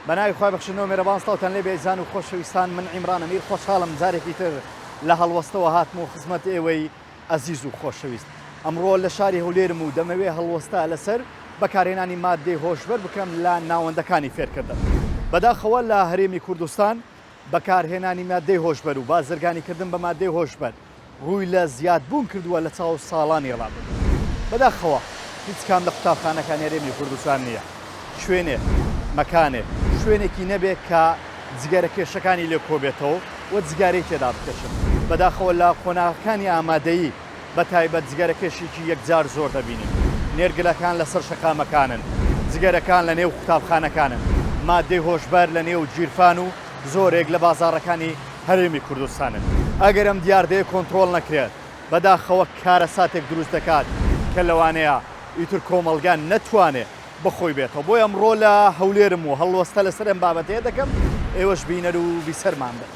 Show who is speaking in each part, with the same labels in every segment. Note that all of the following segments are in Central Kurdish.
Speaker 1: بەناوی خوای بەخشندەو مێرەبان سڵاوتان لێبێ ئەزیزان و خۆشەویستان من عیمران ئەمیر خۆشحاڵم جارێکی تر لە هەڵوەستەوە هاتم و خزمەت ئێوەی ئەزیز و خۆشەویست ئەمڕۆ لە شاری هەولێرم و دەمەوێ هەڵوەستە لەسەر بەکارهێنانی ماددەی هۆشبەر بکەم لە ناوەندەکانی فێرکردن بەداخەوە لە هەرێمی کوردستان بەکارهێنانی ماددەی هۆشبەر و بازرگانیکردن بە ماددەی هۆشبەر ڕووی لە زیادبوون کردووە لە چاو ساڵانی ڕابردوو. بەداخەوە هیچ کام لە قوتابخانەکانی هەرێمی کوردستان نییە شوێنێ، مەکانێ، شوێنێکی نەبێ کە جگەرەکێشەکانی لێ کۆبێتەوە و جگارەی تێدا بکێشن. بەداخەوە لە قۆناغەکانی ئامادەیی بە تایبەت جگەرەکێشێکی یەکجار زۆر دەبینین. نێرگلەکان لەسەر شەقامەکانن، جگەرەکان لە نێو قوتابخانەکانن، ماددەی هۆشبەر لە نێو گیرفان و زۆرێک لە بازاڕەکانی هەرێمی کوردستانن. ئەگەر ئەم دیاردەیە کۆنتڕۆڵ نەکرێت، بەداخەوە کارەساتێک دروست دەکات کە لەوانەیە ئیتر کۆمەڵگا نەتوانێ بەخۆی بێتەوە. بۆیە ئەمڕۆ لە هەولێرم و هەڵوەستە لەسەر ئەم بابەتەیە دەکەم، ئێوەش بینەر و بیسەرمان بن.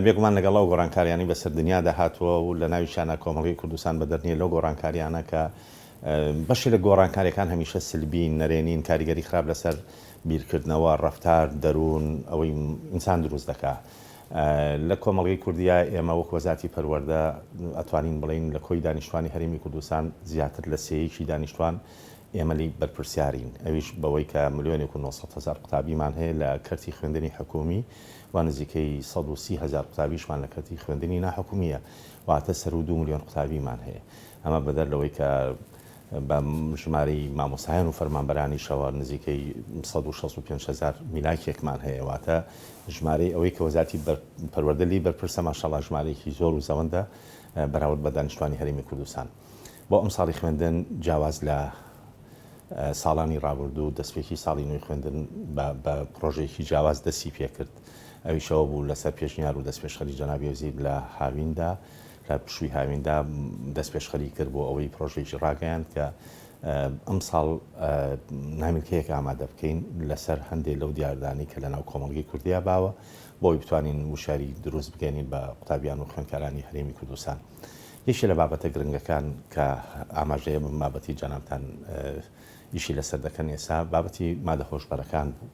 Speaker 2: بێگومان لەگەڵ ئەو گۆڕانکاریانەی بەسەر دنیادا هاتووە و لە ناویشیانە کۆمەڵگەی کوردستان بەدەر نییە لەو گۆڕانکاریانە کە بەشێ لە گۆڕانکاریەکان هەمیشە سلبین، نەرێنین، کاریگەری خراپ لەسەر بیرکردنەوە، ڕەفتار، دەروون، ئەوەی ئینسان دروست دەکا. لە کۆمەڵگەی کوردیا ئێمە وەک وەزارەتی پەروەردە ئەتوانین بڵێین لە کۆی دانیشتوانی هەرێمی کوردستان زیاتر لە سێیەکی دانیشتوان ئێمە لێی بەرپرسیارین ئەویش بەوەی کە ملیۆنێک و 900 هەزار قوتابیمان هەیە لە کەرتی خوێندنی حکوومی و نزیکەی 130 هەزار قوتابیشمان لە کەرتی خوێندنی ناحکومییە واتە سەروو 2 ملیۆن قوتابیمان هەیە ئەمە بەدەر لەوەی کە بە ژمارەی مامۆستایان و فەرمانبەرانیشەوە نزیکەی 165 هەزار میلاکێکمان هەیە، واتە ژمارەی ئەوەی کە وەزارەتی پەروەردە لێی بەرپرسە ماشاڵا ژمارەیەکی زۆر و زەوەندە بەراورد بە دانیشتوانی هەرێمی کوردستان. بۆ ئەمساڵی خوێندن جیاواز لە ساڵانی ڕابردوو دەستپێکی ساڵی نوێی خوێندن بە پڕۆژەیەکی جیاواز دەستی پێکرد، ئەویش ئەوە بوو لەسەر پێشنیار و دەستپێشخەری جەنابی وەزیر لە هاویندا لە پشووی هاویندا دەستپێشخەری کرد بۆ ئەوەی پرۆژەیەکی ڕاگەیاند کە ئەمساڵ نامیلکەیەک ئامادە بکەین لەسەر هەندێک لەو دیاردانەی کە لەناو کۆمەڵگەی کوردیا باوە بۆ ئەوەی بتوانین وشیاری دروست بگەێنین بە قوتابیان و خوێندکارانی هەرێمی کوردستان. یەکێ لە بابەتە گرنگەکان کە ئاماژەیە بەم بابەتی جەنابتان ئیشی لەسەر دەکەن ئێستا بابەتی مادە هۆشبەرەکان بوو.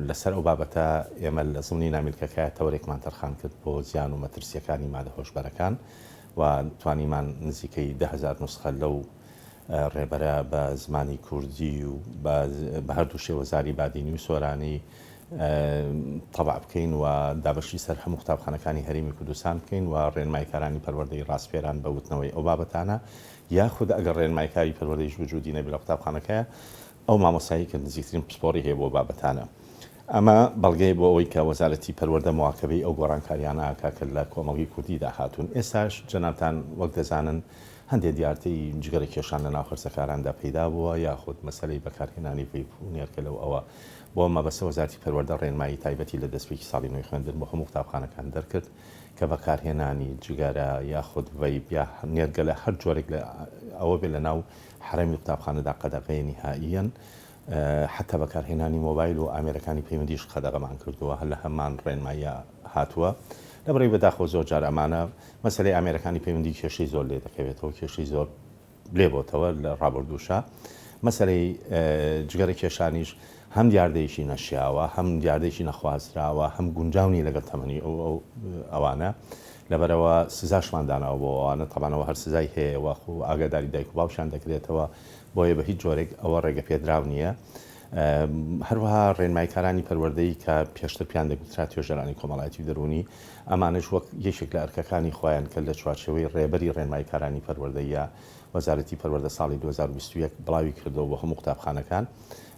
Speaker 2: لەسەر ئەو بابەتە ئێمە لە زمنی نامیلکەکە تەوەرێکمان تەرخان کرد بۆ زیان و مەترسییەکانی مادە هۆشبەرەکان و توانیمان نزیکەی 10,000 نوسخە لەو ڕێبەرە بە زمانی کوردی و بە هەردوو شێوەزاری بادینی و سۆرانی تەبع بکەین و دابەشی سەر هەموو قوتابخانەکانی هەرێمی کوردستان بکەین و ڕێنمایکارانی پەروەردەی ڕاسپێران بە وتنەوەی ئەو بابەتانە یاخود ئەگەر ڕێنمایکاری پەروەردەیش وجودی نەبێ لە قوتابخانەکەیا ئەو مامۆستایەی کە نزیکترین پسپۆڕی هەیە بۆ بابەتانە. ئەمە بەڵگەیە بۆ ئەوەی کە وەزارەتی پەروەردە مواکەبەی ئەو گۆڕانکاریانە ئەکا کە لە کۆمەڵگەی کوردیدا هاتوون. ئێستاش جەنابتان وەک دەزانن هەندێ دیاردەی جگەرە کێشان لە ناو هەرزەکاراندا پەیدا بووە یاخود مەسەلەی بەکارهێنانی ڤەیپ و نێرگەلە و ئەوە. بۆ ئەم مەبەستە وەزارەتی پەروەردە ڕێنمایی تایبەتی لە دەستپێکی ساڵی نوێی خوێندن بۆ هەموو قوتابخانەکان دەرکرد کە بەکارهێنانی جگەرە یاخود ڤەیپ یا نێرگەلە هەر جۆرێک لە ئەوە بێ لە ناو حەرەمی قوتابخانەدا قەدەغەیە نیهائیەن، حەتا بەکارهێنانی مۆبایل و ئامێرەکانی پەیوەندیش قەدەغەمان کردووە، هەر لە هەمان ڕێنماییە هاتووە. لەبەرئەوەی بەداخەوە زۆر جار ئەمانە مەسەلەی ئامێرەکانی پەیوەندی کێشەی زۆر لێ دەکەوێتەوە، کێشەی زۆر لێ بۆتەوە لە ڕابردووشا. مەسەلەی جگەرە کێشانیش هەم دیاردەیەکی نەشیاوە، هەم دیاردەیەکی نەخوازراوە، هەم گونجاو نییە لەگەڵ تەمەنی ئەو ئەوانە. لەبەرئەوە سزاشمان داناوە بۆ ئەوانە، تەبعەن ئەوە هەر سزای هەیە و خۆ ئاگاداری دایک و باوکیان دەکرێتەوە، بۆیە بە هیچ جۆرێک ئەوە ڕێگەپێدراو نییە. هەروەها ڕێنمایکارانی پەروەردەیی کە پێشتر پێیان دەگوترا توێژەرانی کۆمەڵایەتی و دەروونی، ئەمانەش وەک یەکێک لە ئەرکەکانی خۆیان کە لە چوارچێوەی ڕێبەری ڕێنمایکارانی پەروەردەییە وەزارەتی پەروەردە ساڵی 2021 بڵاوی کردەوە بۆ هەموو قوتابخانەکان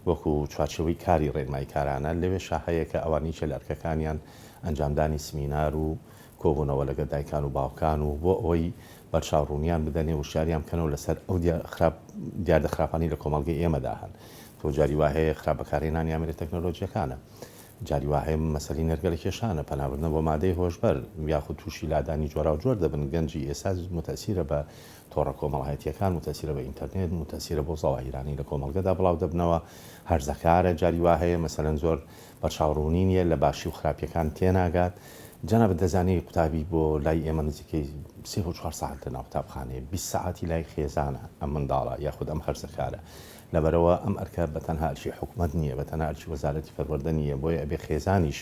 Speaker 2: وەکو چوارچێوەی کاری ڕێنمایکارانە لەوێشا هەیە کە ئەوان یەکێ لە ئەرکەکانیان ئەنجامدانی سمینار و کۆبوونەوە لەگەڵ دایکان و باوکان و بۆ ئەوەی بەرچاوڕوونیان بدەنێ وشیاریان بکەنەوە لەسەر ئەو خراپ دیاردە خراپانەی لە کۆمەڵگەی ئێمەدا هەن. تۆ جاری وا هەیە خراپ بەکارهێنانی ئامێرە تەکنەلۆجییەکانە. جاری وا هەیە مەسەلەی نێرگەلە کێشانە، پەنابردنە بۆ مادەی هۆشبەر، یاخود تووشی لادانی جۆراوجۆر دەبن، گەنجی ئێستا موتەئسیرە بە تۆڕە کۆمەڵایەتییەکان، موتەئسیرە بە ئینتەرنێت، موتەئسیرە بەو زەواهیرانەی لە کۆمەڵگەدا بڵاو دەبنەوە، هەرزەکارە، جاری وا هەیە مەسەلەن زۆر بەرچاوڕوونی نییە، لە باشی و خراپییەکان تێناگات. جەنابت دەزانی قوتابی بۆ لای ئێمە نزیکەی سێ بۆ چوار سەعات لەناو قوتابخانەیە، 20 سەعاتی لای خێزانە ئەم منداڵە یاخود ئەم هەرزەکارە. لەبەرئەوە ئەم ئەرکە بە تەنها ئەرکی حکومەت نییە، بە تەنها ئەرکی وەزارەتی پەروەردە نییە، بۆیە ئەبێ خێزانیش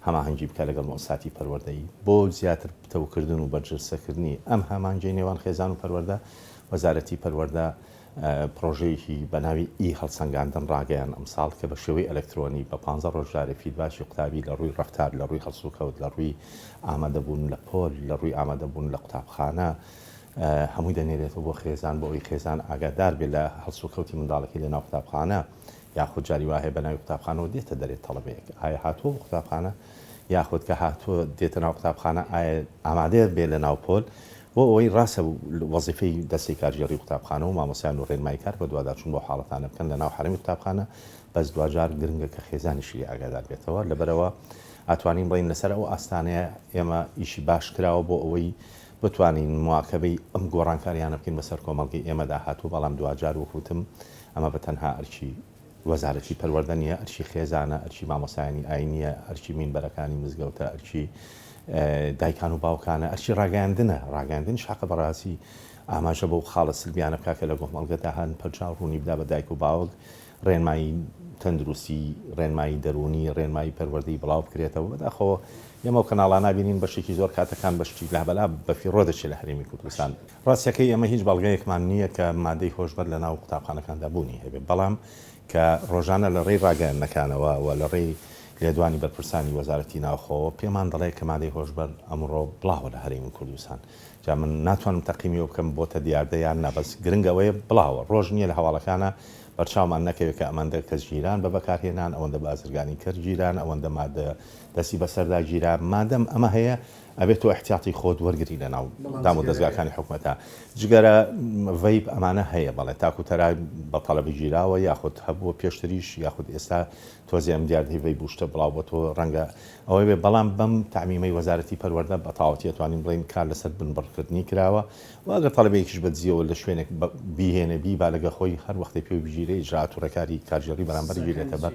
Speaker 2: هەماهەنگی بکات لەگەڵ موئەسساتی پەروەردەیی بۆ زیاتر پتەوکردن و بەرجەستەکردنی ئەم هەماهەنگیەی نێوان خێزان و پەروەردە. وەزارەتی پەروەردە پڕۆژەیەکی بە ناوی ئی هەڵسەنگاندن ڕاگەیان ئەمساڵ کە بە شێوەی ئەلکترۆنی بە پانزە ڕۆژ جارێ feedback ی قوتابی لە ڕووی ڕەفتار، لە ڕووی هەڵسوکەوت، لە ڕووی ئامادەبوون لە پۆل، لە ڕووی ئامادەبوون لە قوتابخانە هەمووی دەنێرێتەوە بۆ خێزان بۆ ئەوەی خێزان ئاگادار بێت لە هەڵسوکەوتی منداڵەکەی لە ناو قوتابخانە یاخود جاری وا هەیە بە ناوی قوتابخانەوە دێتە دەرێ تەڵەبەیەک ئایا هاتووە بۆ قوتابخانە یاخود کە هاتووە دێتە ناو قوتابخانە ئایا ئامادەیە بێ لە ناو پۆل بۆ ئەوەی ڕاستە وەزیفەی دەستەی کارگێڕی قوتابخانە و مامۆستایان و ڕێنماییکار بەدواداچوون بۆ حاڵەتانە بکەن لە ناو حەرەمی قوتابخانە بەس دواجار گرنگە کە خێزانیشی لێ ئاگادار بێتەوە لەبەرئەوە ئەتوانین بڵێین لەسەر ئەو ئاستانەیە ئێمە ئیشی باش کراوە بۆ ئەوەی بتوانین مواکەبەی ئەم گۆڕانکاریانە بکەین بەسەر کۆمەڵگەی ئێمەدا هاتوو بەڵام دواجار وەک وتم ئەمە بە تەنها ئەرکی وەزارەتی پەروەردە نییە، ئەرکی خێزانە، ئەرکی مامۆستایانی ئاینییە، ئەرکی مینبەرەکانی مزگەوتە، ئەرکی دایکان و باوکانە، ئەرکی ڕاگەیاندنە، ڕاگەیاندنیش حەقە بەڕاستی ئاماژە بەو خاڵە سلبیانە بکات کە لە کۆمەڵگەدا هەن، پەرچاو ڕوونی بدا بە دایک و باوک، ڕێنمایی تەندروستی، ڕێنمایی دەروونی، ڕێنمایی پەروەردەیی بڵاو بکرێتەوە. بەداخەوە ئێمە ئەو کەناڵانە بینین بەشێکی زۆر کاتەکان بە شتی لابەلا بەفیڕۆ دەچێت لە هەرێمی کوردستان. ڕاستیەکەی ئێمە هیچ بەڵگەیەکمان نییە کە مادەی هۆشبەر لە ناو قوتابخانەکاندا بوونی هەبێت، بەڵام کە ڕۆژانە لە ڕێی ڕاگەیاندنەکانەوە و لە ڕێی لێدوانی بەرپرسانی وەزارەتی ناوخۆوە پێمان دەڵێ کە مادەی هۆشبەر ئەمڕۆ بڵاوە لە هەرێمی کوردستان. جا من ناتوانم تەقیمی ئەوە بکەم بۆتە دیاردە یان نا، بەس گرنگ ئەوەیە بڵاوە، ڕۆژ نییە لە هەواڵەکانا بەرچاومان نەکەوێت کە ئەمەندە کەس گیران بە بەکارهێنان، ئەوەندە بازرگانی کەر گیران، ئەوەندە مادە دەستی بەسەردا گیرا، مادەم ئەمە هەیە ئەبێت تۆ ئیحتیاتی خۆت وەرگری لەناو دام و دەزگاکانی حکومەتا. جگەرە، vape ئەمانە هەیە بەڵێ تاکو تەرا بە تەڵەبە گیراوە یاخود هەبووە پێشتریش یاخود ئێستا تۆزێ ئەم دیاردەی vape و شتە بڵاو بۆتەوە ڕەنگە ئەوەی بێ بەڵام بەم تەعمیمەی وەزارەتی پەروەردە بە تەواوەتی ئەتوانین بڵێین کار لەسەر بنبڕکردنی کراوە و ئەگەر تەڵەبەیەکیش بە دزیەوە لە شوێنێک بیهێنێ بیبا لەگە خۆی هەر وەختێ پێی بگیرێ ئیجرائات و ڕێکاری کارگێڕی بەرامبەر گیرێتە بەر.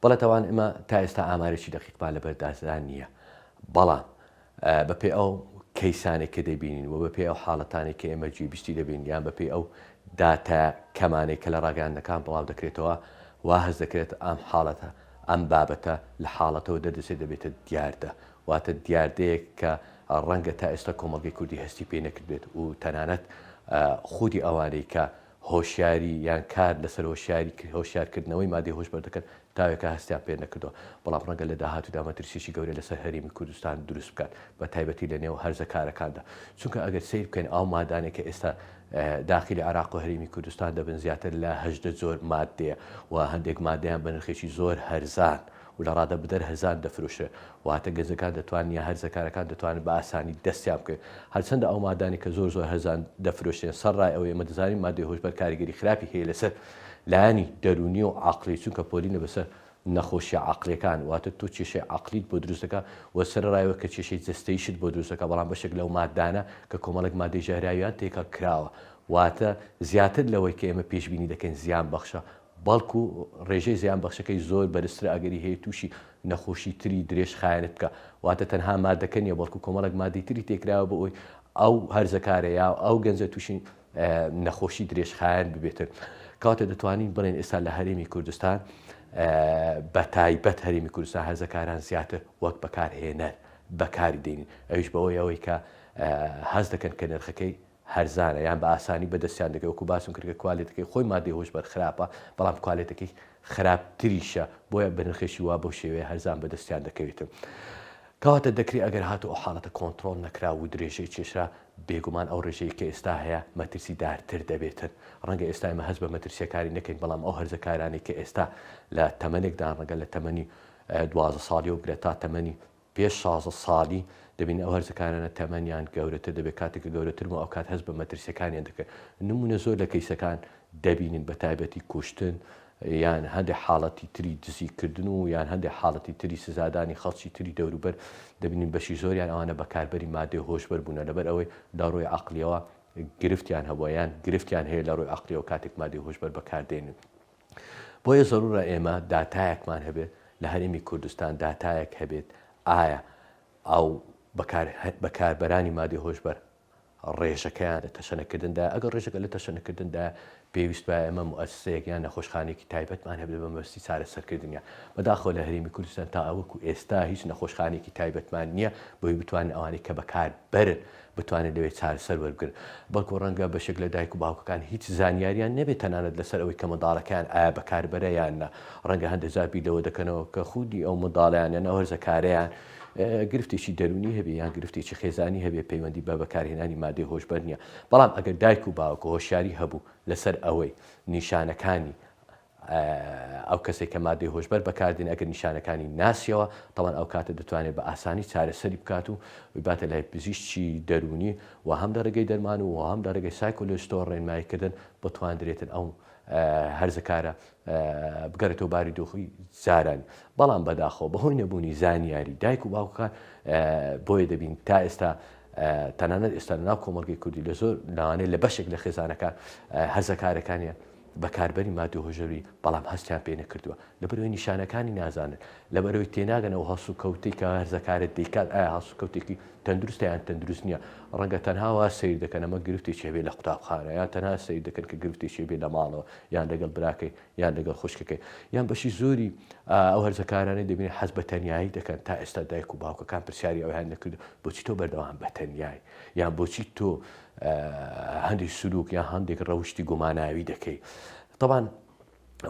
Speaker 3: بەڵێ تاوان ئێمە تا ئێستا ئامارێکی دەقیقمان لەبەر دەستدا نییە بەڵام بەپێی ئەو کەیسانێک کە دەبینین و بەپێی ئەو حاڵەتانێک کە ئێمە گوێبیستی دەبین یان بەپێی ئەو داتا کەمانێک کە لە ڕاگەیاندنەکان بڵاو دەکرێتەوە وا هەست دەکرێت ئەم حاڵەتە ئەم بابەتە لە حاڵەتەوە دەردەچێت دەبێتە دیاردە، واتە دیاردەیەک کە ڕەنگە تا ئێستا کۆمەڵگەی کوردی هەستی پێ نەکردبێت و تەنانەت خودی ئەوانەی کە هۆشیاری یان کار لەسەر هۆشیاری هۆشیارکردنەوەی مادەی هۆشبەر دەکەن تاوێکە هەستیان پێ نەکردووە، بەڵام ڕەنگە لە داهاتوودا مەترسیی گەورە لەسەر هەرێمی کوردستان دروست بکات بە تایبەتی لە نێو هەرزەکارەکاندا چونکە ئەگەر سەیر بکەین ئەو مادانەی کە ئێستا داخیلی عێراق و هەرێمی کوردستان دەبن زیاتر لە 18 جۆر ماددەیە و هەندێک مادەیان بە نرخێکی زۆر هەرزان و لە ڕادە بدەر هەرزان دەفرۆشرێت واتە گەنجەکان دەتوانن یا هەرزەکارەکان دەتوانن بە ئاسانی دەستیان بکەوێت هەرچەندە ئەو مادانەی کە زۆر زۆر هەرزان دەفرۆشرێن سەر ڕای ئەوەی ئێمە دەزانین مادەی هۆشبەر کاریگەری خراپی هەیە لەسەر لایەنی دەروونی و عەقڵی چونکە پۆلینە بەسەر نەخۆشیە عەقڵیەکان واتە تۆ کێشەی عەقڵیت بۆ دروست دەکات و سەرەڕای ئەوەی کە کێشەی جەستەییشت بۆ دروست دەکات بەڵام بەشێک لەو ماددانە کە کۆمەڵێک مادەی ژەهراویان تێکەڵ کراوە واتە زیاتر لەوەی کە ئێمە پێشبینی دەکەین زیان بەخشە بەڵکو ڕێژەی زیان بەخشەکەی زۆر بەرزترە ئەگەری هەیە تووشی نەخۆشی تری درێژ خایەنت بکە واتە تەنها مادەکە نییە بەڵکو کۆمەڵێک مادەی تری تێکراوە بۆ ئەوەی ئەو هەرزەکارە یا ئەو گەنجە تووشی نەخۆشی درێژخایەن ببێتن. کەواتە دەتوانین بڵێن ئێستا لە هەرێمی کوردستان بە تایبەت هەرێمی کوردستان هەرزەکاران زیاتر وەک بەکارهێنەر بەکاری دێنین ئەویش بەوەی ئەوەی کە هەست دەکەن کە نرخەکەی هەرزانە یان بە ئاسانی بەدەستیان دەکەوێت وەکو باسم کرد کە کوالێتەکەی خۆی مادەی هۆشبەر خراپە بەڵام کوالێتەکەی خراپتریشە بۆیە بە نرخێکی وا بەو شێوەیە هەرزان بەدەستیان دەکەوێتن. کەواتە دەکرێ ئەگەر هاتوو ئەو حاڵەتە کۆنتڕۆڵ نەکرا و درێژەی کێشرا، بێگومان ئەو ڕێژەی کە ئێستا هەیە مەترسیدارتر دەبێتن. ڕەنگە ئێستا ئێمە هەست بە مەترسییەکانی نەکەین، بەڵام ئەو هەرزەکارانەی کە ئێستا لە تەمەنێکدان ڕەنگە لە تەمەنی 12 ساڵیەوە بگرە تا تەمەنی پێش 16 ساڵی، دەبینین ئەو هەرزەکارانە تەمەنیان گەورەتر دەبێت، کاتێک کە گەورەتر بوون ئەوکات هەست بە مەترسییەکانیان دەکەن. نموونە زۆر لە کەیسەکان دەبینین بە تایبەتی کوشتن یان هەندێک حاڵەتی تری دزیکردن و یان هەندێک حاڵەتی تری سزادانی خەڵکی تری دەوروبەر دەبینین بەشی زۆریان ئەوانە بەکاربەری مادەی هۆشبەر بوونە لەبەر ئەوەی لە ڕووی عەقڵیەوە گرفتیان هەبووە یان گرفتیان هەیە لە ڕووی عەقڵیەوە کاتێک مادەی هۆشبەر بەکاردێنن. بۆیە زەرورە ئێمە داتایەکمان هەبێت لە هەرێمی کوردستان داتایەک هەبێت ئایا ئەو بەکاربەرانی مادەی هۆشبەر ڕێژەکەیان لە تەشەنەکردندایە، ئەگەر ڕێژەکە لە تەشەنەکردندایە پێویست وایە ئێمە موئەسسەیەک یان نەخۆشخانەیەکی تایبەتمان هەبێت بە مەبەستی چارەسەرکردنیان. بەداخەوە لە هەرێمی کوردستان تا وەکو ئێستا هیچ نەخۆشخانەیەکی تایبەتمان نییە بۆی بتوانن ئەوانەی کە بەکاربەرن بتوانن لەوێ چارەسەر وەربگرن. بەڵکو ڕەنگە بەشێک لە دایک و باوکەکان هیچ زانیاریان نەبێت تەنانەت لەسەر ئەوەی کە منداڵەکەیان ئایا بەکاربەرە یان نا. ڕەنگە هەندێک جار بیر لەوە دەکەنەوە کە خودی ئەو منداڵەیان یان ئەو هەرزەکارەیان گرفتێکی دەروونی هەبێ یان گرفتێکی خێزانی هەبێ پەیوەندی بە بەکارهێنانی مادەی هۆشبەر نییە، بەڵام ئەگەر دایک و باوک هۆشیاری هەبوو لەسەر ئەوەی نیشانەکانی ئەو کەسێک کە مادەی هۆشبەر بەکاردێن ئەگەر نیشانەکانی ناسیەوە تەوان ئەو کاتە دەتوانێت بە ئاسانی چارەسەری بکات و باتە لای پزیشکی دەروونی و هەم لە ڕێگەی دەرمان و هەم لە ڕێگەی سایکۆلۆژیستەوە ڕێنماییکردن بتواندرێتن ئەو هەرزەکارە بگەڕێتەوە باری دۆخی جارانی بەڵام بەداخەوە بەهۆی نەبوونی زانیاری دایک و باوکەکان بۆیە دەبین تا ئێستا تەنانەت ئێستا لەناو کۆمەڵگەی کوردی لە زۆر لەوانەیە لە بەشێک لە خێزانەکان هەرزەکارەکانیان بەکاربەری مادەی هۆشبەری بەڵام هەستیان پێ نەکردووە لەبەرەوەی نیشانەکانی نازانن لەبەرەوەی تێناگەن ئەو هەڵسوکەوتەی کە هەرزەکارت دەیکات ئایا هەڵسوکەوتێکی تەندروستە یان تەندروست نییە ڕەنگە تەنها وا سەیر دەکەن ئەمە گرفتێکی هەبێ لە قوتابخانە یان تەنها سەیر دەکەن کە گرفتێکی هەبێ لە ماڵەوە یان لەگەڵ براکەی یان لەگەڵ خوشکەکەی یان بەشی زۆری ئەو هەرزەکارانەی دەبینی حەز بە تەنیایی دەکەن تا ئێستا دایک و باوکەکان پرسیاری ئەویان نەکردو بۆچی تۆ بەردەوام بە تەنیای یان بۆچی تۆ هەندێک سلوک یان هەندێک ڕەوشتی گوماناوی دەکەی طبعا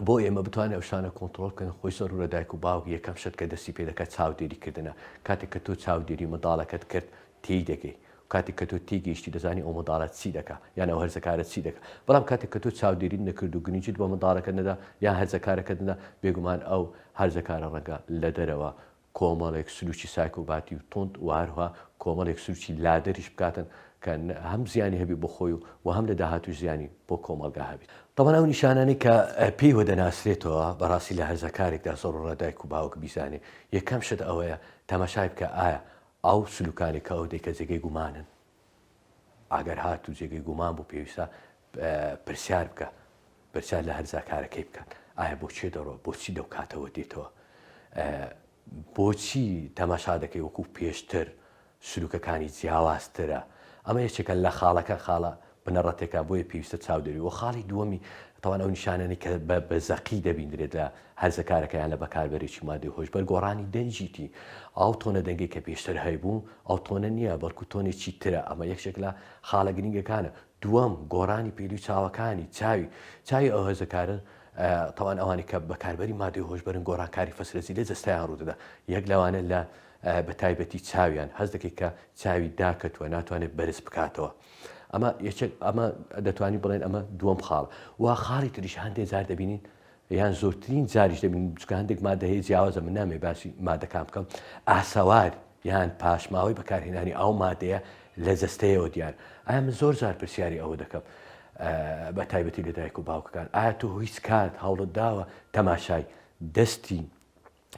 Speaker 3: بۆ ئێمە بتوانین ئەو شتانە کۆنتڕۆڵ بکەین خۆی زەرورە دایک و باوک یەکەم شت کە دەستی پێ دەکات چاودێری کردنە کاتێک کە تۆ چاودێری منداڵەکەت کرد تێی دەگەی کاتێک کە تۆ تێگەیشتی دەزانی ئەو منداڵە چی دەکا یان ئەو هەرزەکارە چی دەکا بەڵام کاتێک کە تۆ چاودێریت نەکرد و گرنگیت بە منداڵەکەت نەدا یان هەرزەکارەکەت نەدا بێگومان ئەو هەرزەکارە ڕەنگە لە دەرەوە کۆمەڵێک سلوکی سایکۆباتی و توند و هەروها کۆمەڵێک سلوکی لادەریش بکاتن کە هەم زیانی هەبی بۆ خۆی و هەم لە داهاتووش زیانی بۆ کۆمەڵگا هەبیت. تەبعەن ئەو نیشانانەی کە پێیوە دەناسرێتەوە بەڕاستی لە هەرزەکارێکدا زەڕوڕە دایک و باوک بیزانێ یەکەم شت ئەوەیە تەماشای بکە ئایا ئەو سلوکانەی کە ئەو دەیکە جێگەی گومانن ئەگەر هاتوو جێگەی گومان بوو پێویستە پرسیار بکە پرسیار لە هەرزاکارەکەی بکات ئایا بۆ چێ دەڕۆ بۆچی لەو کاتەوە دێتەوە بۆچی تەماشا دەکەی وەکو پێشتر سلوکەکانی جیاوازترە ئەمە یەکێکە لە خاڵەکە خاڵە بنەڕەتێکە بۆیە پێویستە چاودێری و خاڵی دووەمی تاوان ئەو نیشانانەی کە بە زەقی دەبیندرێت لە هەرزەکارەکەیان لە بەکاربەرێکی مادەی هۆشبەر گۆڕانی دەنگیتی ئەو تۆنە دەنگەی کە پێشتر هەیبوو ئەو تۆنە نییە بەڵکو تۆنێکی ترە ئەمە یەکێک لە خاڵە گرنگەکانە دووەم گۆڕانی پێلوی چاوەکانی چاوی چاوی ئەو هەرزەکارە تاوان ئەوانی کە بەکاربەری مادەی هۆشبەرن گۆڕانکاری فەسرەزی لە جەستەیان ڕوودەدا یەک لەوانە لە بە تایبەتی چاویان هەست دەکەیت کە چاوی داکەتووە ناتوانێت بەرز بکاتەوە ئەمە یەکێک ئەمە دەتوانین بڵێن ئەمە دووەم خاڵ و خاڵی تریش هەندێک جار دەبینین یان زۆرترین جاریش دەبینین چونکە هەندێک مادە هەیە جیاوازە من نامێ باسی مادەکان بکەم ئاسەوار یان پاشماوەی بەکارهێنانی ئەو مادەیە لە جەستەیەوە دیار ئایا من زۆر جار پرسیاری ئەوە دەکەم بە تایبەتی لە دایک و باوکەکان ئایا تۆ هیچ کات هەوڵت داوە تەماشای دەستی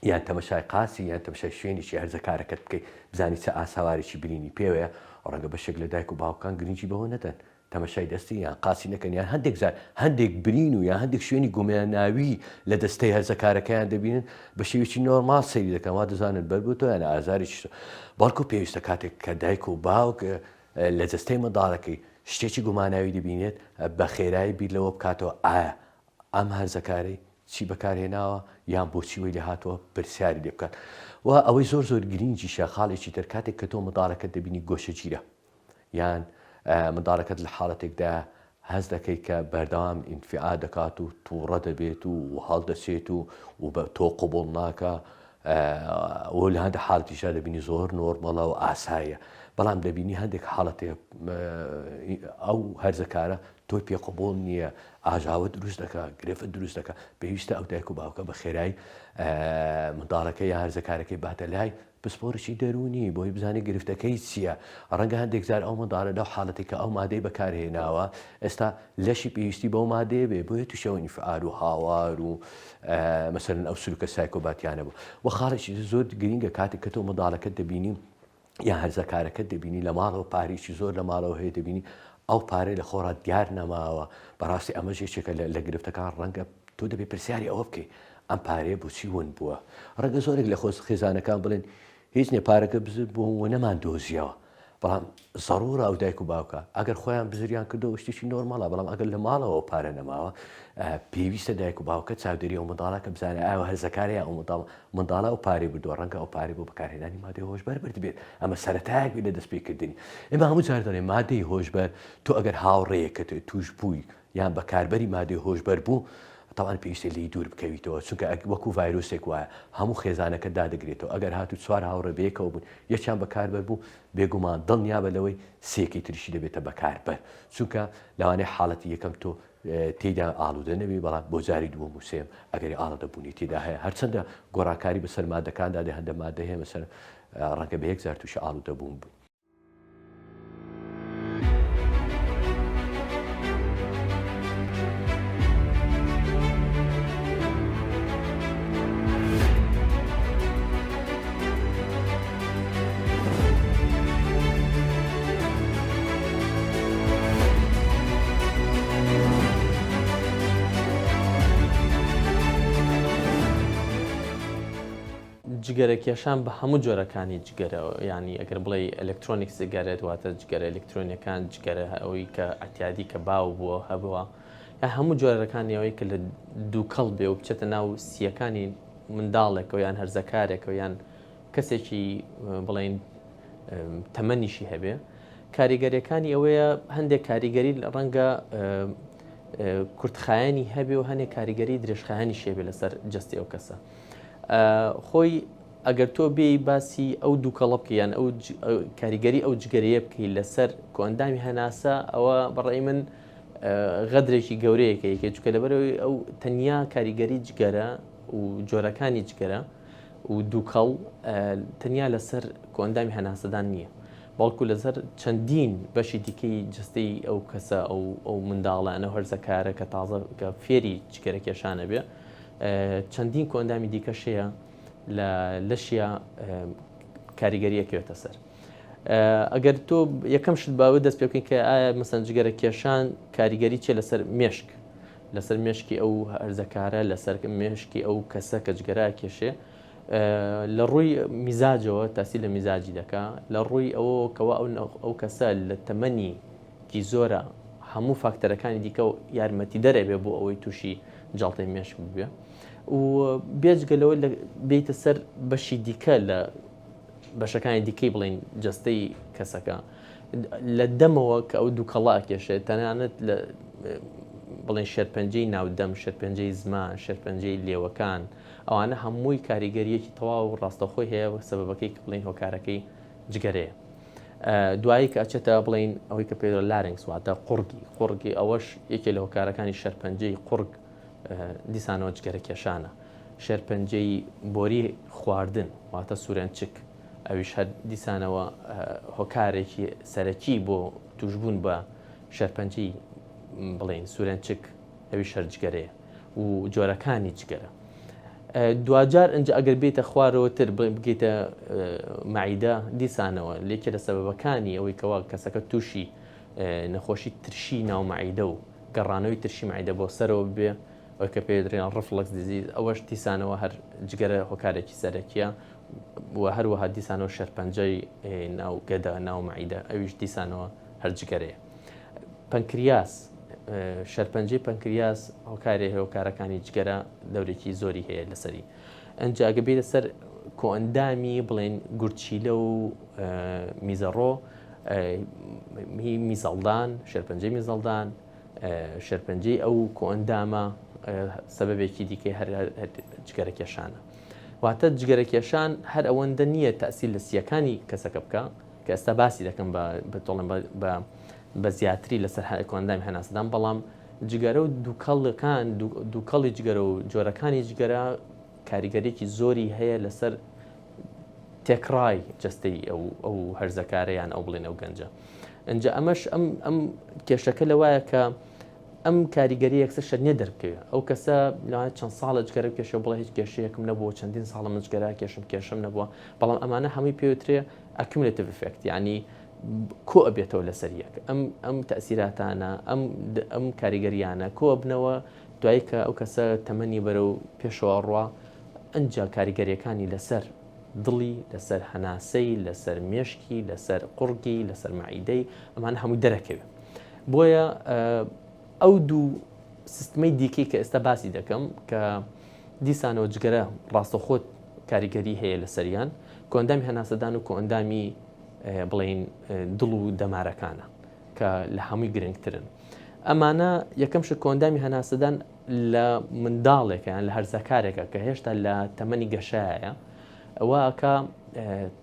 Speaker 3: یان تەمەشای قاچی یان تەمەشای شوێنێکی هەرزەکارەکەت بکەی بزانی چ ئاسەوارێکی برینی پێوەیە، ڕەنگە بەشێک لە دایک و باوکان گرنگی بەوە نەدەن تەمەشای دەستی یان قاچی نەکەن یان هەندێک جار هەندێک برین و یان هەندێک شوێنی گوماناوی لە دەستەی هەرزەکارەکەیان دەبینن بە شێوەیەکی نۆرماڵ سەیری دەکەن وا دەزانن بەربووتەوە یان ئازارێکی بەڵکو پێویستە کاتێک کە دایک و باوک لە جەستەی منداڵەکەی شتێکی گوماناوی دەبینێت بە خێرایی بیر لەوە بکاتەوە ئایا ئەم هەرزەکارەی چی بەکارهێناوە یان بۆچی وەی لێهاتووە پرسیاری لێ بکات و ئەوەی زۆر زۆر گرینگیشە خاڵێکی تر کاتێک کە تۆ منداڵەکەت دەبینی گۆشەگیرە یان منداڵەکەت لە حاڵەتێکدا هەست دەکەیت کە بەردەوام ئینفعا دەکات و تووڕە دەبێت و هەڵدەچێت و و بە تۆ قوبڵ ناکە. و لە هەندێک حاڵەتیشدا دەبینی زۆر نۆرمەڵە و ئاساییە بەڵام دەبینی هەندێک حاڵەتێ ئەو هەرزەکارە تۆی پێ قبوڵ نییە ئاژاوە دروست دەکا گرفت دروست دەکا پێویستە ئەو دایک و باوکە بە خێرایی منداڵەکە یا هەرزەکارەکەی باتە لای پسپۆڕێکی دەروونی بۆی بزانێت گرفتەکەی چییە، ڕەنگە هەندێک جار ئەو منداڵە لەو حاڵەتەی کە ئەو مادەی بەکارهێناوە ئێستا لەشی پێویستی بەو مادەیە بێ بۆیە تووشی ئەو ئینفعال و هاوار و مەسەلەن ئەو سلوکە سایکۆباتیانە بوو و خاڵێکی زۆر گرینگە کاتێک کە تۆ منداڵەکەت دەبینی یا هەرزەکارەکەت دەبینی لە ماڵەوە پارێکی زۆر لە ماڵەوە هەیە دەبینی ئەو پارەی لە خۆڕا دیار نەماوە بەڕاستی ئەمەش یەکێکە لە گرفتەکان ڕەنگە تۆ دەبێ پرسیاری ئەوە بکەی ئەم پارەیە بۆچی ون بووە؟ ڕەنگە زۆرێک لە خۆز خێزانەکان بڵێن هیچ نیە پارەکە بزر بوو و نەمان دۆزیەوە بەڵام زەڕورە ئەو دایک و باوکە ئەگەر خۆیان بزریان کردەوە شتێکی نۆرماڵە بەڵام ئەگەر لە ماڵەوە پارە نەماوە پێویستە دایک و باوکە چاودێری ئەو منداڵەکە بزانێت ئایا هەرزەکارە یا ئەو منداڵ منداڵە ئەو پارەی بردووە ڕەنگە ئەو پارەی بۆ بەکارهێنانی مادەی هۆشبەر بردبێت ئەمە سەرەتایەک بێت لە دەستپێکردنی ئێمە هەموو جار دەڵێن مادەی هۆشبەر تۆ ئەگەر هاوڕێیەکەت توش بووی یان بەکاربەری مادەی هۆشبەر بوو تەبعەن پێویستە لێی دوور بکەویتەوە چونکە وەکو ڤایرۆسێک وایە هەموو خێزانەکەت دادەگرێتەوە ئەگەر هاتوو چوار هاوڕێ بەیەکەوە بوون یەکیان بەکاربەر بوو بێگومان دڵنیابە لەوەی سێکەی تریشی دەبێتە بەکاربەر چونکە لەوانەیە حاڵەتی یەکەم تۆ تێیدا ئاڵودە نەبی بەڵام بۆ جاری دووەم و سێم ئەگەری ئاڵەدەبوونی تێدا هەیە هەرچەندە گۆڕانکاری بەسەر مادەکاندا دێ هەندە مادە هەیە مەسەر ڕەنگە بە یەک جار تووشی ئاڵودەبوون بووی.
Speaker 4: جگەرە کێشان بە هەموو جۆرەکانی جگەرە یانی ئەگەر بڵێی ئەلکترۆنیک سگارێت واتە جگەرە ئەلکترۆنیەکان جگەرە ئەوەی کە ئەتیادی کە باو بووە هەبووە یا هەموو جۆرەکانی ئەوەی کە لە دووکەڵ بێ و بچێتە ناو سیەکانی منداڵێکەوە یان هەرزەکارێکەوە یان کەسێکی بڵین تەمەنیشی هەبێ کاریگەریەکانی ئەوەیە هەندێک کاریگەری ڕەنگە کورتخایەنی هەبێ و هەنێک کاریگەری درێژخایەنی شێبێ لەسەر جستی ئەو کەسە خۆی ئەگەر تۆ بێی باسی ئەو دووکەڵە بکەی یان ئەو کاریگەری ئەو جگەرەیە بکەی لەسەر کۆئەندامی هەناسە ئەوە بەڕای من غەدرێکی گەورەیەکە یەکێ چکە لەبەرەوەی ئەو تەنیا کاریگەری جگەرە و جۆرەکانی جگەرە و دووکەڵ تەنیا لەسەر کۆئەندامی هەناسەدان نییە بەڵکو لەسەر چەندین بەشی دیکەی جستەی ئەو کەسە ئەو ئەو منداڵانە هەرزەکارە کە تازە کە فێری جگەرە کێشانە بێ چەندین کۆئەندامی دیکەش هەیە لە لەشیا کاریگەری ئەکەوێتە سەر. ئەگەر تۆ یەکەم شت باوە دەست پێ بکەین کە ئایا مەسەن جگەرە کێشان کاریگەری چیە لەسەر مێشک لەسەر مێشکی ئەو هەرزەکارە لەسەر مێشکی ئەو کەسە کە جگەرە کێشێ لە ڕووی میزاجەوە تاسی لە میزاجی دەکا لە ڕووی ئەوە کەوا ئەو کەسە لە تەمەنی کی زۆرە هەموو فاکتەرەکانی دیکە و یارمەتیدەر ئەبێ بۆ ئەوەی تووشی جەڵتەی مێشک ببێ و بێجگە لەوە بێیتە سەر بەشی دیکە لە بەشەکانی دیکەی بڵین جەستەی کەسەکە لە دەمەوە کە ئەو دووکەڵا کێشێت تەنانەت لە بڵێن شێرپەنجەی ناودەم شێرپەنجەی زمان شێرپەنجەی لێوەکان ئەوانە هەمووی کاریگەریەکی تەواو ڕاستەخۆی هەیە سەبەبەکەی کە بڵین هۆکارەکەی جگەرەیە دوایی کە ئەچێتە بڵێین ئەوەی کە پێی larynx واتە قوڕگی قوڕگی ئەوەش یەکێ لە هۆکارەکانی شەرپەنجەی قوڕگ دیسانەوە جگەرە کێشانە شێرپەنجەی بۆری خواردن واتە سورێنچک ئەویش هەر دیسانەوە هۆکارێکی سەرەکی بۆ توشبوون بە شێرپەنجەی بڵێین سورێنچک ئەویش هەر جگەرەیە و جۆرەکانی جگەرە. دواجار ئەنجا ئەگەر بێتە خوارەوە تر بگەیتە مەعیدە دیسانەوە لێکێ لە سەبەبەکانی ئەوەی کەوا کەسەکە تووشی نەخۆشی ترشی ناو مەعیدە و گەڕانەوەی ترشی مەعیدە بۆ سەرەوە بێ ئەوەی کە پێ دەڵێن reflux disease ئەوەش دیسانەوە هەر جگەرە هۆکارێکی سەرەکیە و هەروەها دیسانەوە شێرپەنجەی ناو گەدە ناو مەعیدە ئەویش دیسانەوە هەر جگەرەیە. پەنکریاس، شەرپەنجەی پەنکریاس هۆکارێ هۆکارەکانی جگەرە دەورێکی زۆری هەیە لەسەری. ئەنجا ئەگە بێتە سەر کۆئەندامی بڵێن گورچیلە و میزەڕۆ میزەڵدان، شێرپەنجەی میزەڵدان، شێرپەنجەی ئەو کۆئەندامە سەبەبێکی دیکەی هەر جگەرە کێشانە. واتە جگەرە کێشان هەر ئەوەندە نییە تەسیر لە سیەکانی کەسەکە بکە کە ئێستا باسی دەکەم بە تۆڵم بە بە زیاتری لەسەر کۆئەندامی هەناسەدان بەڵام جگەرە و دووکەڵەکان دووکەڵی جگەرە و جۆرەکانی جگەرە کاریگەریی زۆری هەیە لەسەر تێکڕای جەستەی ئەو ئەو هەرزەکارە یان ئەو بڵێن ئەو گەنجە ئەجا ئەمەش ئەم ئەم کێشەکە لەوایە کە ئەم کاریگەری یەکسەر شەر نیە دەربکەوێت ئەو کەسە لەوانەیە چەند ساڵە جگەرە بکێشێ و بڵێ هیچ کێشەیەکم نەبووە چەندین ساڵە من جگەرە کێشم کێشەم نەبووە بەڵام ئەمانە هەمووی پێوترێ accumulative effect یعنی کۆ ئەبێتەوە لەسەر یەک ئەم ئەم تەسیراتانە ئەم ئەم کاریگەریانە کۆ ئەبنەوە دوایی کە ئەو کەسە تەمەنی بەرەو پێشەوە ڕوا ئەنجا کاریگەریەکانی لەسەر دڵی لەسەر هەناسەی لەسەر مێشکی لەسەر قوڕگی لەسەر مەعیدەی ئەمانە هەمووی دەرەکەوێت بۆیە ئەو دوو سیستمەی دیکەی کە ئێستا باسی دەکەم کە دیسانەوە جگەرە ڕاستەخۆت کاریگەری هەیە لەسەریان کۆئەندامی هەناسەدان و کۆئەندامی بڵین دڵ و دەمارەکانە کە لە هەمووی گرنگترن ئەمانە یەکەم شت کۆئەندامی هەناسەدان لە منداڵێکە یان لە هەرزەکارێکە کە هێشتا لە تەمەنی گەشایە ئەوە ئەکا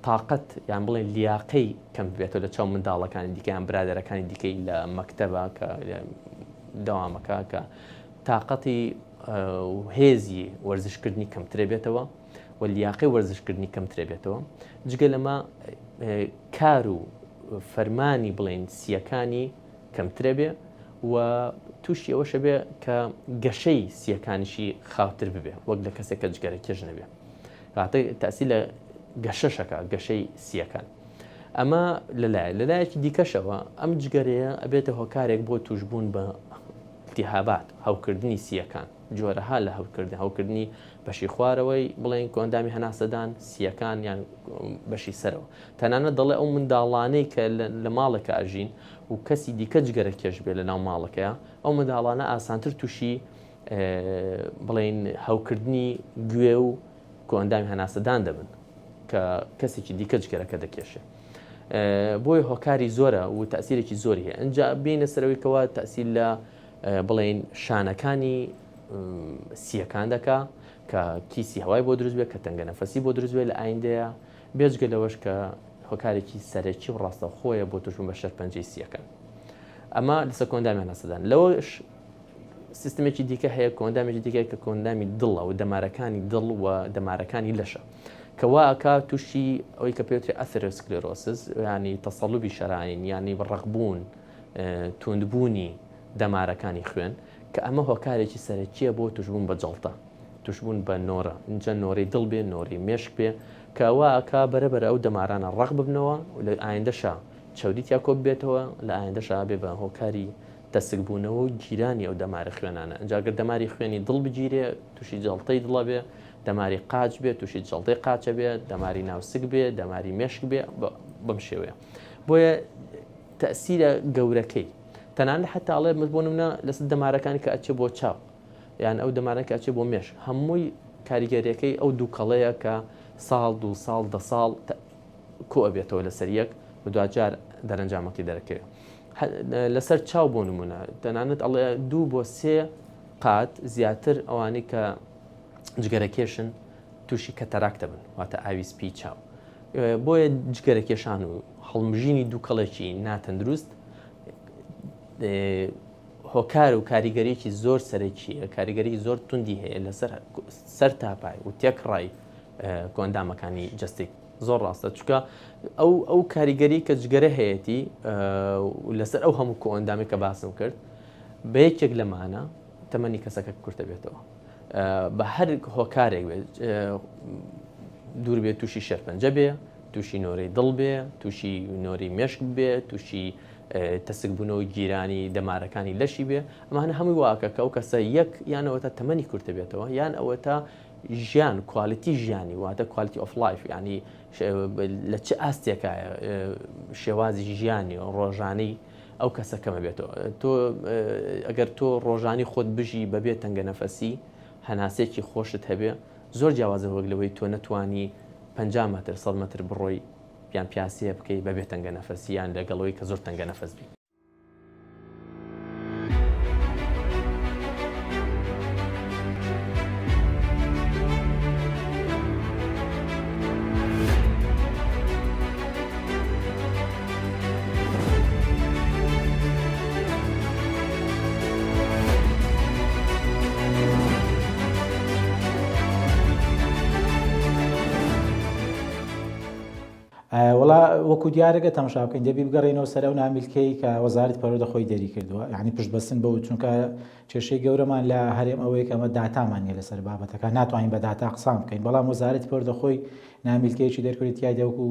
Speaker 4: تاقەت یان بڵێن لیاقەی کەم بێتەوە لە چاو منداڵەکانی دیکە یان برادەرەکانی دیکەی لە مەکتەبە کە دەوامەکە کە تاقەتی هێزی وەرزشکردنی کەمترە بێتەوە و لیاقەی وەرزشکردنی کەمترە بێتەوە جگە لەمە کار و فەرمانی بڵێن سیەکانی کەمترە بێ و تووشی ئەوەشە بێ کە گەشەی سیەکانیشی خاوتر ببێ وەک لە کەسێک کە جگەرە کێش نەبێ کەواتە تەئسیر لە گەشەشەکە گەشەی سیەکان ئەمە لەلایە لەلایەکی دیکەشەوە ئەم جگەرەیە ئەبێتە هۆکارێک بۆ توشبوون بە التهابات هەوکردنی سیەکان جۆرەها لە هەوکردن هەوکردنی بەشی خوارەوەی بڵێن کۆئەندامی هەناسەدان سیەکان یان بەشی سەرەوە تەنانەت دەڵێ ئەو منداڵانەی کە لە ماڵێکە ئەژین و کەسی دیکە جگەرە کێش بێ لە ناو ماڵەکەیە ئەو منداڵانە ئاسانتر تووشی بڵێین هەوکردنی گوێ و کۆئەندامی هەناسەدان دەبن کە کەسێکی دیکە جگەرەکە دەکێشێ بۆیە هۆکاری زۆرە و تەسیرێکی زۆری هەیە ئەجا بینە سەرەوەی کەوا تەسیر لە بڵێین شانەکانی سیەکان دەکا کە کیسی هەوای بۆ دروست بێت کە تەنگە نەفەسی بۆ دروست بێت لە ئایندەیە بێجگە لەوەش کە هۆکارێکی سەرەکی و ڕاستەوخۆیە بۆ توشبوون بە شێرپەنجەی سیەکان ئەمە لەسەر کۆئەندامی هەناسەدان لەوەش سیستمێکی دیکە هەیە کۆئەندامێکی دیکە کە کۆئەندامی دڵە و دەمارەکانی دڵ و دەمارەکانی لەشە کە وا ئەکا تووشی ئەوەی کە پێوترێ atherosclerosis ینی تەسەڵوبی شەراین ینی ڕەقبوون توندبوونی دەمارەکانی خوێن کە ئەمە هۆکارێکی سەرەکیە بۆ توشبوون بە جەڵتە توشبوون بە نۆرە ئینجا نۆرەی دڵ بێ نۆرەی مێشک بێ کە وا ئەکا بەرەبەرە ئەو دەمارانە ڕەق ببنەوە لە ئایندەشا چەوری تیا کۆ ببێتەوە لە ئایندەشا بێ بە هۆکاری تەسکبوونەوە و گیرانی ئەو دەمارە خوێنانە، ئینجا گەر دەماری خوێنی دڵ بگیرێ تووشی جەڵتەی دڵ ئەبێ، دەماری قاچ بێ تووشی جەڵتەی قاچ ئەبێ، دەماری ناوسک بێ، دەماری مێشک بێ، بەم شێوەیە. بۆیە تەئسیرە گەورەکەی تەنانەت حەتا ئەڵێ بۆ نمونە لەسەر دەمارەکانی کە ئەچێ بۆ چاو یان ئەو دەمارە کە ئەچێ بۆ مێشک هەمووی کاریگەریەکەی ئەو دووکەڵەیە کە ساڵ دوو ساڵ دە ساڵ کۆ ئەبێتەوە لەسەر یەک و دواجار دەرەنجامەکەی دەرەکەوێت. لەسەر چاو بۆ نمونە تەنانەت ئەڵێ دوو بۆ سێ قات زیاتر ئەوانەی کە جگەرەکێشن تووشی cataract دەبن واتە ئاوی سپی چاو بۆیە جگەرەکێشان و هەڵمژینی دووکەڵێکی ناتەندروست هۆکار و کاریگەریکی زۆر سەرەکیە کاریگەری زۆر توندی هەیە لەسەر سەر تاپای و تێکڕای کۆئەندامەکانی جەستەی زۆر ڕاستە چونکە ئەو ئەو کاریگەری کە جگەرە هەیەتی لەسەر ئەو هەموو کۆئەندامی کە باسم کرد بە یەکێک لەمانە تەمەنی کەسەکە کورتە بێتەوە بە هەر هۆکارێک بێت دوور بێت تووشی شێرپەنجە بێ تووشی نۆرەی دڵ بێ تووشی نۆری مێشک بێ تووشی تەسکبوونەوە گیرانی دەمارەکانی لەشی بێ ئەمانە هەمووی واکە کە ئەو کەسە یەک یانەوە تا تەمەنی کورتە بێتەوە یان ئەوە تا ژیان quality ژیانی واتە quality of life ینی لە چ ئاستێکایە شێوازی ژیانی ڕۆژانەی ئەو کەسە کەمە بێتەوە تۆ ئەگەر تۆ ڕۆژانی خۆت بژی بەبێ تەنگە نەفەسی هەناسێکی خۆشت هەبێ زۆر جیاوازە وەک لەوەی تۆ نەتوانی 50 مەتر 100 مەتر بڕۆی یان پیاسەیە بکەی بەبێ تەنگە نەفەسی یان لەگەڵەوەی کە زۆر تەنگە نەفەس بی.
Speaker 5: وەڵا وەکو دیارە گەر تەماشا بکەین دەبی بگەڕێینەوە سەر ئەو نامیلکەی کە وەزارەتی پەروەردە خۆی دەری کردووە یعنی پشت بەستن بەو چونکە کێشەی گەورەمان لە هەرێم ئەوەیە کە ئەمە داتامان نیە لەسەر بابەتەکان ناتوانین بە داتا قسان بکەین بەڵام وەزارەتی پەروەردە خۆی نامیلکەیەکی دەرکردی تیایدا وەکو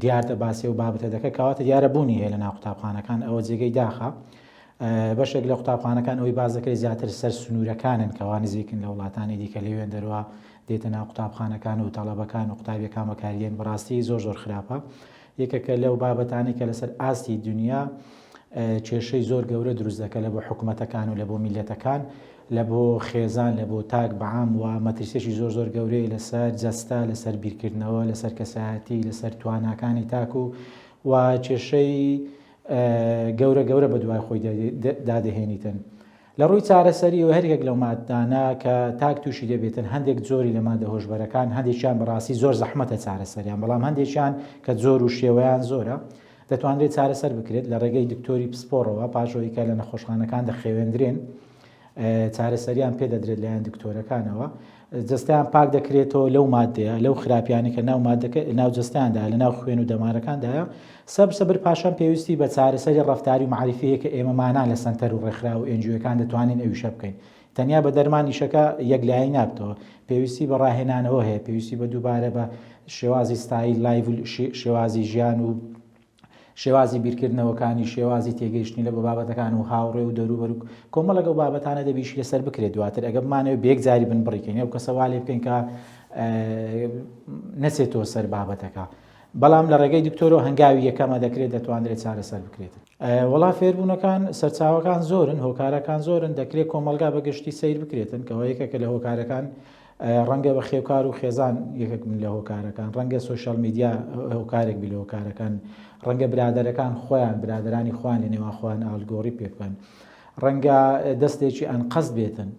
Speaker 5: دیاردە باسی و بابەتە دەکە کەواتە دیارە بوونی هەیە لە ناو قوتابخانەکان ئەوە جێگەی داخە بەشێک لە قوتابخانەکان ئەوەی باس دەکرێت زیاتر سەر سنوورەکانن کەوا نزیکن لە وڵاتانی دیکە لەوێن دەروا دێتە ناو قوتابخانەکان و تەڵەبەکان و قوتابیەکان بەکاریێن بەڕاستی زۆر زۆر خراپە یەکێکە لەو بابەتانی کە لەسەر ئاستی دنیا کێشەی زۆر گەورە دروست دەکە لە بۆ حکوومەتەکان و لە بۆ میلەتەکان لە بۆ خێزان لە بۆ تاک بەعام و مەترسیەکی زۆر زۆر گەورەیە لەسەر جەستە لەسەر بیرکردنەوە لەسەر کەسایەتی لەسەر تواناکانی تاک و و کێشەی گەورە گەورە بە دوای خۆی دادەهێنیتن. لە ڕووی چارەسەریەوە هەر یەک لەو ماددانە کە تاک تووشی دەبێتن هەندێک جۆری لە مادە هۆشبەرەکان هەندێکیان بەڕاستی زۆر زەحمەتە چارەسەریان بەڵام هەندێکیان کە جۆر و شێوەیان زۆرە دەتوانرێت چارەسەر بکرێت لە ڕێگەی دکتۆری پسپۆڕەوە پاش ئەوەی کە لە نەخۆشخانەکان دەخەوێندرێن چارەسەریان پێ دەدرێت لایەن دکتۆرەکانەوە جەستەیان پاک دەکرێتەوە لەو مادەیە لەو خراپیانی کە ناو مادەکە ناو جەستەیاندا لە ناو خوێن و دەمارەکاندایە سەبر سەبر پاشان پێویستی بە چارەسەری ڕەفتاری و مەعریفی هەیە کە ئێمەمانان لە سەنتەر و ڕێکخراو و NGO ەکان دەتوانین ئەویشە بکەین تەنیا بە دەرمان ئیشەکە یەکلایی نابتەوە پێویستی بە ڕاهێنانەوە هەیە پێویستی بە دووبارە بە شێوازی style life و شێوازی ژیان و شێوازی بیرکردنەوەکانی، شێوازی تێگەیشتنی لە بۆ بابەتەکان و هاوڕێ و دەوروبەر و کۆمەڵێک ئەو بابەتانە دەبی ئیشی لەسەر بکرێت دواتر ئەگەر بمانەوێت بە یەکجاری بنبڕی کەین ئەو کەسە وا لێ بکەین کە نەچێتەوە سەر بابەتەکە بەڵام لە ڕێگەی دکتۆرەوە هەنگاوی یەکەمە دەکرێت دەتوانرێت چارەسەر بکرێت وەڵا فێربوونەکان سەرچاوەکان زۆرن هۆکارەکان زۆرن دەکرێت کۆمەڵگا بەگشتی سەیر بکرێتن کەەوە یەکێکە لە هۆکارەکان ڕەنگە بەخێوکار و خێزان یەکێک بن لە هۆکارەکان، ڕەنگە social media هۆکارێک بی لە هۆکارەکان، ڕەنگە برادەرەکان خۆیان برادەرانی خۆیان لە نێوان خۆیان ئاڵگۆڕی پێ بکەن، ڕەنگە دەستێکی ئەنقەست بێتن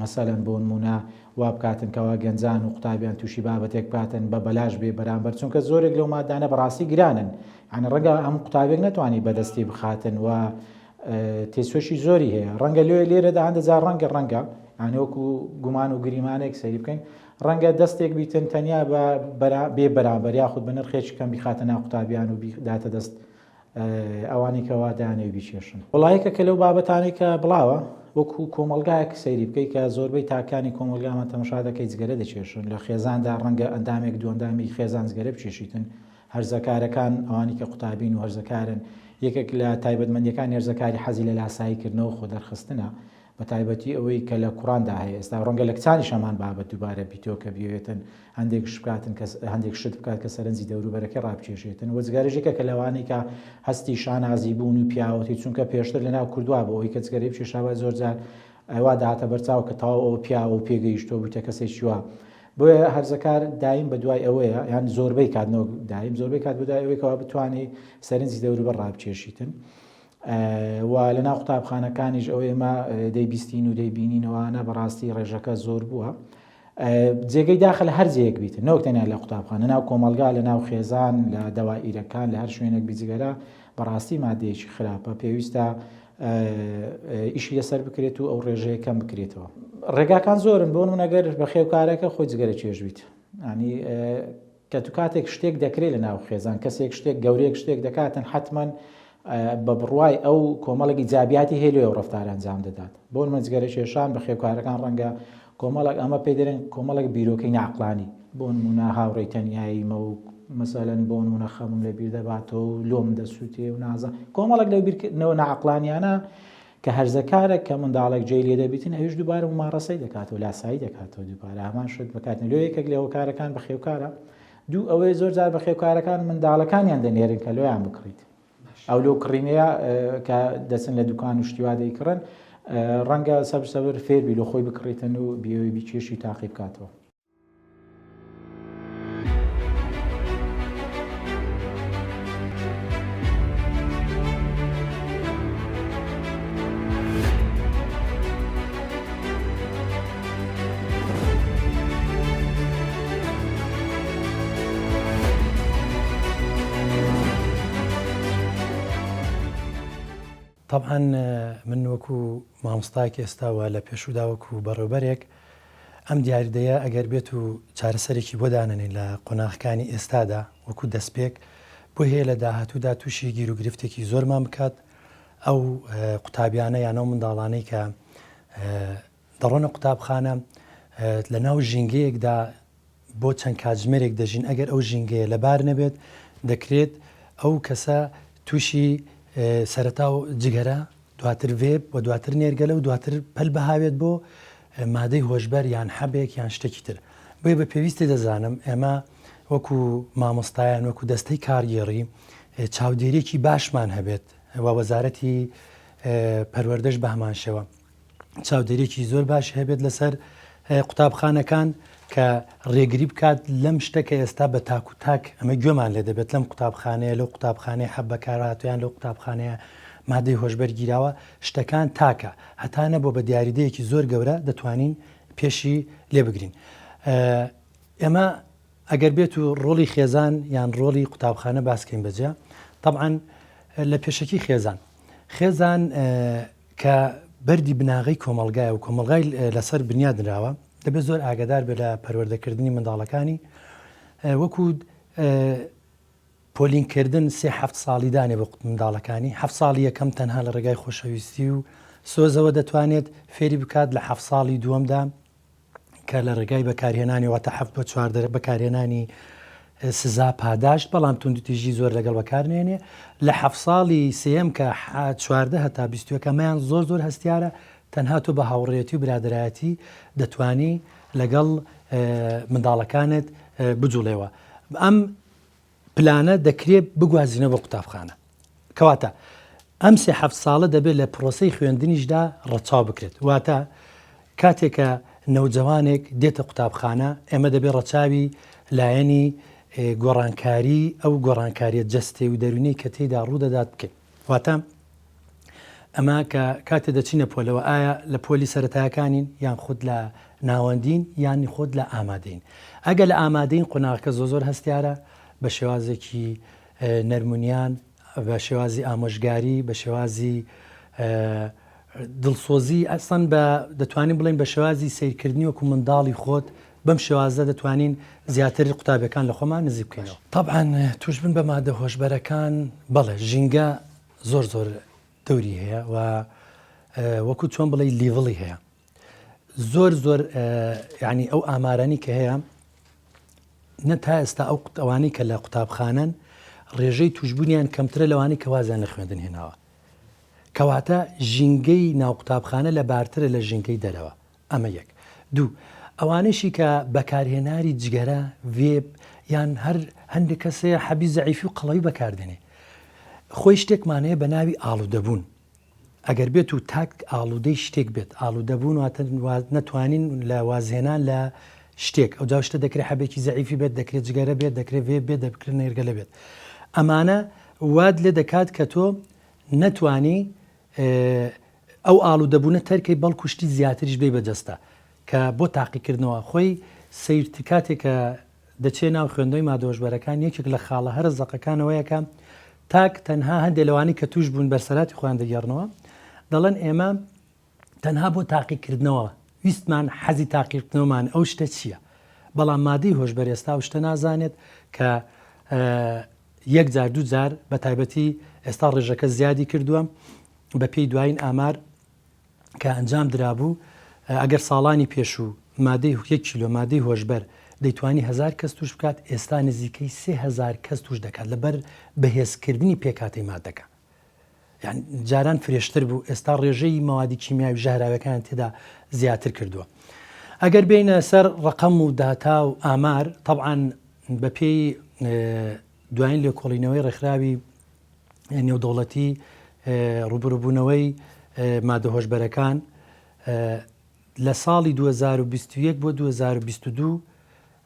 Speaker 5: مەسەلەن بۆ نموونە وا بکاتن کەوا گەنجان و قوتابیان تووشی بابەتێک بکاتن بە بەلاش بێ بەرامبەر چونکە زۆرێک لەو مادانە بەڕاستی گرانن یعنی ڕەنگە هەموو قوتابێک نەتوانی بەدەستی بخاتن و تێچووەکی زۆری هەیە ڕەنگە لێ لێرەدا هەندە جار ڕەنگە ڕەنگە یانی وەکو گومان و گریمانێک سەیری بکەین ڕەنگە دەستێک بیتن تەنیا بە بێ بەرامبەر یاخود بە نرخێکی کەم بیخاتە ناو قوتابیان و بیداتە دەست ئەوانەی کەوا دانێ بیکێشن وڵایەکە کە لەو بابەتانەی کە بڵاوە وەکو کۆمەلگایەک سەیری بکەیت کە زۆربەی تاکانی کۆمەلگامان تەمەشا دەکەی جگەرە دەکێشن لە خێزاندا ڕەنگە ئەندامێک دووەندامی خێزان جگەرە بکێشیتن هەرزەکارەکان، ئەوانەی کە قوتابین و هەرزەکارن، یەکێک لە تایبەتمەندییەکانی هەرزەکاری حەزی لە لاساییکردنەوە و خۆدەرخستنە، بەتایبەتی ئەوەی کە لە کوڕاندا هەیە ئێستا، ڕەنگە لە کچانیش هەمان بابەت دووبارە بیتەوە کە بیەوێتن هەندێک شت بکاتن کە هەندێک شت بکات کە سەرنجی دەوروبەرەکەی ڕابکێشێتن و جگەرەش یەکێکە لەوانەی کە هەستی شانازیبوون و پیاوەتی چونکە پێشتر لەناو کورد وابوو ئەوەی کە جگەرەی بکێشابا زۆرجار وا دەهاتە بەرچاو کە تەواو ئەوە پیاوە و پێگەیشتووە بوویتە کەسێکی وا بۆیە هەرزەکار دایم بە دوای ئەوەیە یان زۆربەی کات نەوەک دایم زۆربەی کات بەدوای ئەوەی کەوا بتوانێ سەرنجی دەوروبەر ڕابکێشیتن و لە ناو قوتابخانەکانیش ئەو ئێمە دەیبیستین و دەیبینینەوەانە بەڕاستی ڕێژەکە زۆر بووە جێگەی داخە لە هەر جێیەک بیت نەوەک تەنیا لە قوتابخانە ناو کۆمەڵگا لە ناو خێزان لە دەوائیرەکان لە هەر شوێنێک بیجگەرە بەڕاستی مادەیەکی خراپە پێویستە ئیشی لەسەر بکرێت و ئەو ڕێژەیە کەم بکرێتەوە ڕێگاکان زۆرن بۆ من ئەگەر بەخێوکارەکە خۆی جگەرە چێژ بیت ینی کە تو کاتێک شتێک دەکرێت لە ناو خێزان کەسێک شتێک گەورەیەک شتێک دەکاتن حتمما بە بڕوای ئەو کۆمەڵێکی ئیجابیاتی هەیە لێ ڕفتار ئەنجام دەدات بۆ من جگەرە کێشان بە خێوکارەکان ڕەنگە کۆمەڵێک ئەمە پێی دەرێن کۆمەڵێک بیرۆکەی ناعقلانی بۆ نمونە هاوڕێی تەنیاییمە و مەسەلەن بۆ نمونە خەمم لە بیر دەباتەوە و لۆم دەسووتێ و نازە کۆمەڵێک لەو بیرکردنەوە ناعقلانیانە کە هەرزەکارە کە منداڵێک جێی لێ دەبیتن ئەویش دووبارە مماڕەسەی دەکاتەوە لاسایی دەکاتەوە دووبارە هەمان شت بەکاتن لۆ یەکێک لە هۆکارەکان بەخێوکارە دوو ئەوەی زۆر جار بەخێوکارەکان منداڵەکانیان دەنێرن کە لۆیان بکڕیت ئەو لۆ کڕینەیە کە دەچن لە دوکان و شتیوا دەیکڕن ڕەنگە سەبر سەبر فێربی لۆ خۆی بکڕیتن و بیەوێ بیکێشی تاقی بکاتەوە.
Speaker 6: تەبعەن من وەکو مامۆستایەک ئێستا و لە پێشوودا وەکو بەڕێوبەرێک. ئەم دیاردەیە ئەگەر بێت و چارەسەرێکی بۆ دانەنێین لە قۆناغەکانی ئێستادا وەکو دەستپێک، بۆی هەیە لە داهاتوودا تووشی گیروگرفتێکی زۆرمان بکات، ئەو قوتابیانە یان ئەو منداڵانەی کە دەڕۆنە قوتابخانە لە ناو ژینگەیەکدا بۆ چەند کاتژمێرێک دەژین، ئەگەر ئەو ژینگەیە لەبار نەبێت دەکرێت ئەو کەسە تووشی سەرەتا و جگەرە، دواتر ڤێپ و دواتر نێرگەلە و دواتر پەل بهاوێت بۆ مادەی هۆشبەر یان حەبێک یان شتێکی تر. بۆیە بە پێویستی دەزانم ئێمە وەکو مامۆستایان وەکو دەستەی کارگێڕی چاودێریەکی باشمان هەبێت و وەزارەتی پەروەردەش بە هەمان شێوە. چاودێریی زۆر باشی هەبێت لەسەر قوتابخانەکان کە ڕێگری بکات لەم شتە کە ئێستا بە تاک و تاک ئەمە گوێمان لێ دەبێت لەم قوتابخانەیە لەو قوتابخانەیە حەب بەکارهاتویان لەو قوتابخانەیە مادەی هۆشبەر گیراوە شتەکان تاکە هەتا نەبووە بە دیاریدەیەکی زۆر گەورە دەتوانین پێشی لێ بگرین ئێمە ئەگەر بێت و ڕۆڵی خێزان یان ڕۆڵی قوتابخانە باسکەین بەجیا طبعا لە پێشەکی خێزان خێزان کە بەردی بناغەی کۆمەڵگایە و کۆمەڵگای لەسەر بنیاد نراوە، دەبێت زۆر ئاگادار بێت لە پەروەردەکردنی منداڵەکانی، وەکو پۆلینکردن سێ هەفت ساڵی دانێ بۆ منداڵەکانی، هەفت ساڵی یەکەم تەنها لە ڕێگای خۆشەویستی و سۆزەوە دەتوانێت فێری بکات، لە هەفت ساڵی دووەمدا کە لە ڕێگای بەکارهێنانی واتە حەفت بۆ 14 بەکارهێنانی سزا پاداشت بەڵام توندوتیژی زۆر لەگەڵ بەکارنێنێ لە حەفت ساڵی سێیەم کە 14 هەتا 21 ئەمەیان زۆر زۆر هەستیارە تەنها تۆ بە هاوڕێیەتی و برادەرایەتی دەتوانی لەگەڵ منداڵەکانت بجوڵێەوە ئەم پلانە دەکرێت بگوازینەوە بۆ قوتابخانە. کەواتە ئەم سێ حەفت ساڵە دەبێت لە پرۆسەی خوێندنیشدا ڕەچاو بکرێت. واتە کاتێک کە نەوجەوانێک دێتە قوتابخانە ئێمە دەبێت ڕەچاوی لایەنی گۆڕانکاری ئەو گۆڕانکاریە جەستەی و دەروونی کە تێیدا ڕوودەدات بکەین. واتە ئەمە کە کاتێ دەچینە پۆلەوە ئایا لە پۆلی سەرەتایەکانین یان خود لە ناوەندین یان خۆت لە ئامادەین ئەگە لە ئامادەین قۆناغەکە زۆ زۆر هەستیارە بە شێوازێکی نەرمونیان بە شێوازی ئامۆژگاری بە شێوازی دڵسۆزی ئەسڵەن بە دەتوانین بڵێن بە شێوازی سیرکردنی وەکو منداڵی خۆت بەم شێوازە دەتوانین زیاتر قوتابیەکان لە خۆمان نزیک بکەینەوە. تەبعەن توشبوون بە مادە هۆشبەرەکان بەڵێ ژینگە زۆر زۆر دەوری هەیە و وەکو چۆن بڵێی لیڤڵی هەیە زۆر زۆر ینی ئەو ئامارانی کە هەیە نە تا ئێستا ئەو ئەوانەی کە لە قوتابخانەن ڕێژەی توشببوونیان کەمترە لەوانەی کە وازیان لە خوێندن هێناوە کەواتە ژینگەی ناو قوتابخانە لە بارترە لە ژینگەی دەرەوە ئەمە یەک. دوو، ئەوانەشی کە بەکارهێناری جگەرە، ڤێپ، یان هەر هەندێک کەس هەیە حەبی زەعیفی و قەڵەوی بەکاردێنێ. خۆی شتێکمان هەیە بە ناوی ئاڵوودەبوون. ئەگەر بێت و تاک ئاڵوودەی شتێک بێت، ئاڵوودەبوون واتە نەتوانین لە وازهێنان لە شتێک، ئەوجا شتە دەکرێت حەبێکی زەعیفی بێت، دەکرێت جگەرە بێت، دەکرێت ڤێپ بێت، دەکرێت نێرگەلە بێت. ئەمانە وات لێ دەکات کە تۆ نەتوانی ئەو ئاڵودەبوونە تەرکەی بەڵکو شتی زیاتریش بی بە جەستە کە بۆ تاقیکردنەوە خۆی سەیرتر کاتێک کە دەچێ ناو خوێندنەوەی مادە هۆشبەرەکان یەکێک لە خاڵە هەرە زەقەکانەوەیە کە تاک تەنها هەندێک لەوانەی کە توش بوون بەرسەراتی خۆیان دەگێڕنەوە دەڵێن ئێمە تەنها بۆ تاقیکردنەوە ویستمان حەزی تاقیکردنەوەمان ئەو شتە چییە بەڵام مادەی هۆشبەر ئێستا ئەو شتە نازانێت کە یەک جار دوو جار بە تایبەتی ئێستا ڕێژەکە زیادی کردووە بە پێی دوایین ئامار کە ئەنجام درابوو ئەگەر ساڵانی پێشوو مادەی یەک کیلۆ مادەی هۆشبەر دەیتوانی هەزار کەس توش بکات ئێستا نزیکەی 3000 کەس توش دەکات لەبەر بەهێزکردنی پێکهاتەی مادەکە یان جاران فرێشتر بوو ئێستا ڕێژەی مەوادی کیمیاوی ژەهراوەکان تێدا زیاتر کردووە ئەگەر بینە سەر ڕقم و داتا و ئامار طبعاً بەپێی دوایین لێکۆڵینەوەی ڕێکخراوی نێودەوڵەتی ڕوبڕوبوونەوەی مادە هۆشبەرەکان لە ساڵی 2021 بۆ 2022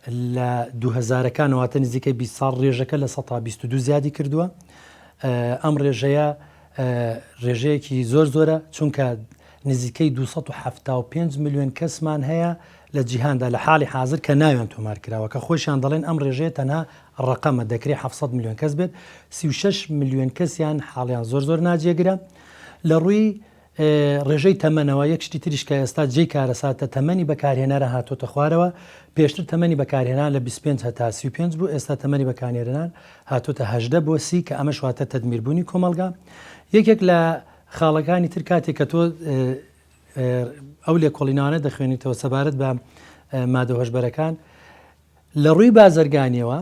Speaker 6: لە دووهەزارەکان واتە نزیکەی 20 ساڵ ڕێژەکە لە 122 زیادی کردووە ئەم ڕێژەیە ڕێژەیەکی زۆر زۆرە چونکە نزیکەی 275 ملیۆن کەسمان هەیە لە جیهاندا لە حاڵی حازر کە ناویان تۆمار کراوە کە خۆشیان دەڵێن ئەم ڕێژەیە تەنها ڕەقەمە دەکرێ 700 ملیۆن کەس بێت 36 ملیۆن کەسیان حاڵیان زۆر زۆر ناجێگرە لە ڕووی. ڕێژەی تەمەنەوە، یەک شتی تریش کە ئێستا جێی کارەساتە تەمەنی بەکارهێنەرە هاتۆتە خوارەوە، پێشتر تەمەنی بەکارهێنان لە 25 هەتا 35 بوو، ئێستا تەمەنی بەکارهێنان هاتۆتە 18 بۆ 30 کە ئەمەش واتە تەدمیربوونی کۆمەڵگا. یەکێک لە خاڵەکانی تر کاتێک کە تۆ ئەو لێکۆڵینەوانە دەخوێنیتەوە سەبارەت بە مادە هۆشبەرەکان، لە ڕووی بازرگانیەوە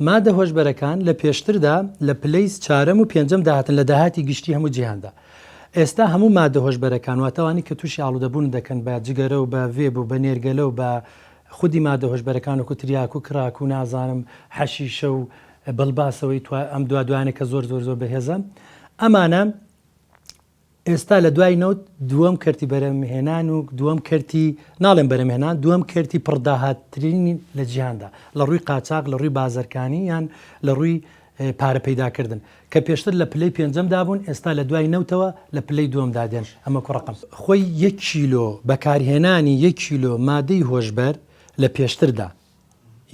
Speaker 6: مادە هۆشبەرەکان لە پێشتردا لە پلەی چارەم و پێنجەم داهاتن لە داهاتی گشتی هەموو جیهاندا. ئێستا هەموو مادە هۆشبەرەکان واتە ئەوانەی کە تووشی ئاڵوودەبوون دەکەن بە جگەرە و بە ڤێب و بە نێرگەلە و بە خودی مادە هۆشبەرەکان وەکو تریاک و کراک و نازانم حەشیشە و بڵباسەوەی ئەم دوا دوانە کە زۆر زۆر زۆر بەهێزە ئەمانە ئێستا لە دوای نەوت دووەم کەرتی بەرهەمهێنان و دووەم کەرتی ناڵێم بەرهەمهێنان دووەم کەرتی پڕداهاتترین لە جیهاندا لە ڕووی قاچاق لە ڕووی بازرکانی یان لە ڕووی پارە پەیداکردن کە پێشتر لە پلەی پێنجەمدا بوون ئێستا لە دوای نەوتەوە لە پلەی دووەمدا دێن ئەمە کوڕەقم خۆی یەک کیلۆ بەکارهێنانی یەک کیلۆ مادەی هۆشبەر لە پێشتردا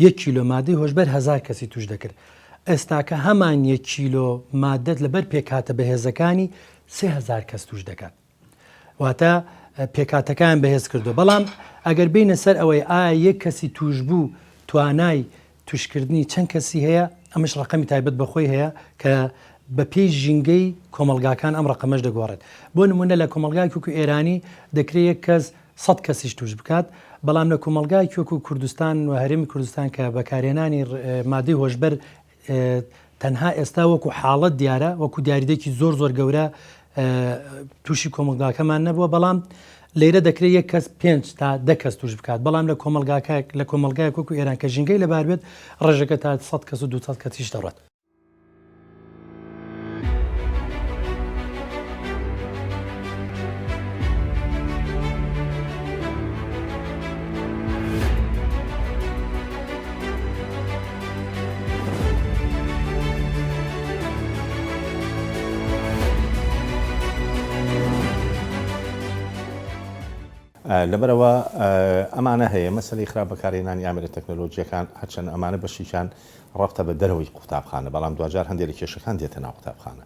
Speaker 6: یەک کیلۆ مادەی هۆشبەر هەزار کەسی توش دەکرد، ئێستاکە هەمان یەک کیلۆ مادەت لەبەر پێکهاتە بەهێزەکانی 3000 کەس توش دەکات. واتە پێکهاتەکان بەهێز کردو بەڵام ئەگەر بینە سەر ئەوەی ئایا یەک کەسی توشبوو توانای توشکردنی چەند کەسی هەیە ئەمەش ڕقەمی تایبەت بەخۆی هەیە کە بە پێی ژینگەی کۆمەلگاکان ئەم ڕقەمەش دەگۆڕێت بۆ نمونە لە کۆمەلگای کوکو ئێرانی دەکرێت یەک کەس سەد کەسیش توش بکات، بەڵام لە کۆمەڵگایەکی وەکو کوردستان و هەرێمی کوردستان کە بەکارهێنانی مادەی هۆشبەر تەنها ئێستا وەکو حاڵەت دیارە وەکو دیاریدەکی زۆر زۆر گەورە تووشی کۆمەڵگاکەمان نەبووە بەڵام لێرە دەکرێت یەک کەس پێنج تا دە کەس توش بکات بەڵام لە کۆمەلگاکە لە کۆمەلگایەک وەکو ئێران کە ژینگەی لەبار بێت ڕێژەکە تا 100 کەس و 200 کەسیش دەڕات.
Speaker 2: لەبەرئەوە ئەمانە هەیە، مەسەلەی خراپ بەکارهێنانی ئامێرە تەکنەلۆجییەکان، هەرچەند ئەمانە بەشێکیان ڕەبتە بە دەرەوەی قوتابخانە، بەڵام دواجار هەندێک لە کێشەکان دێتە ناو قوتابخانە.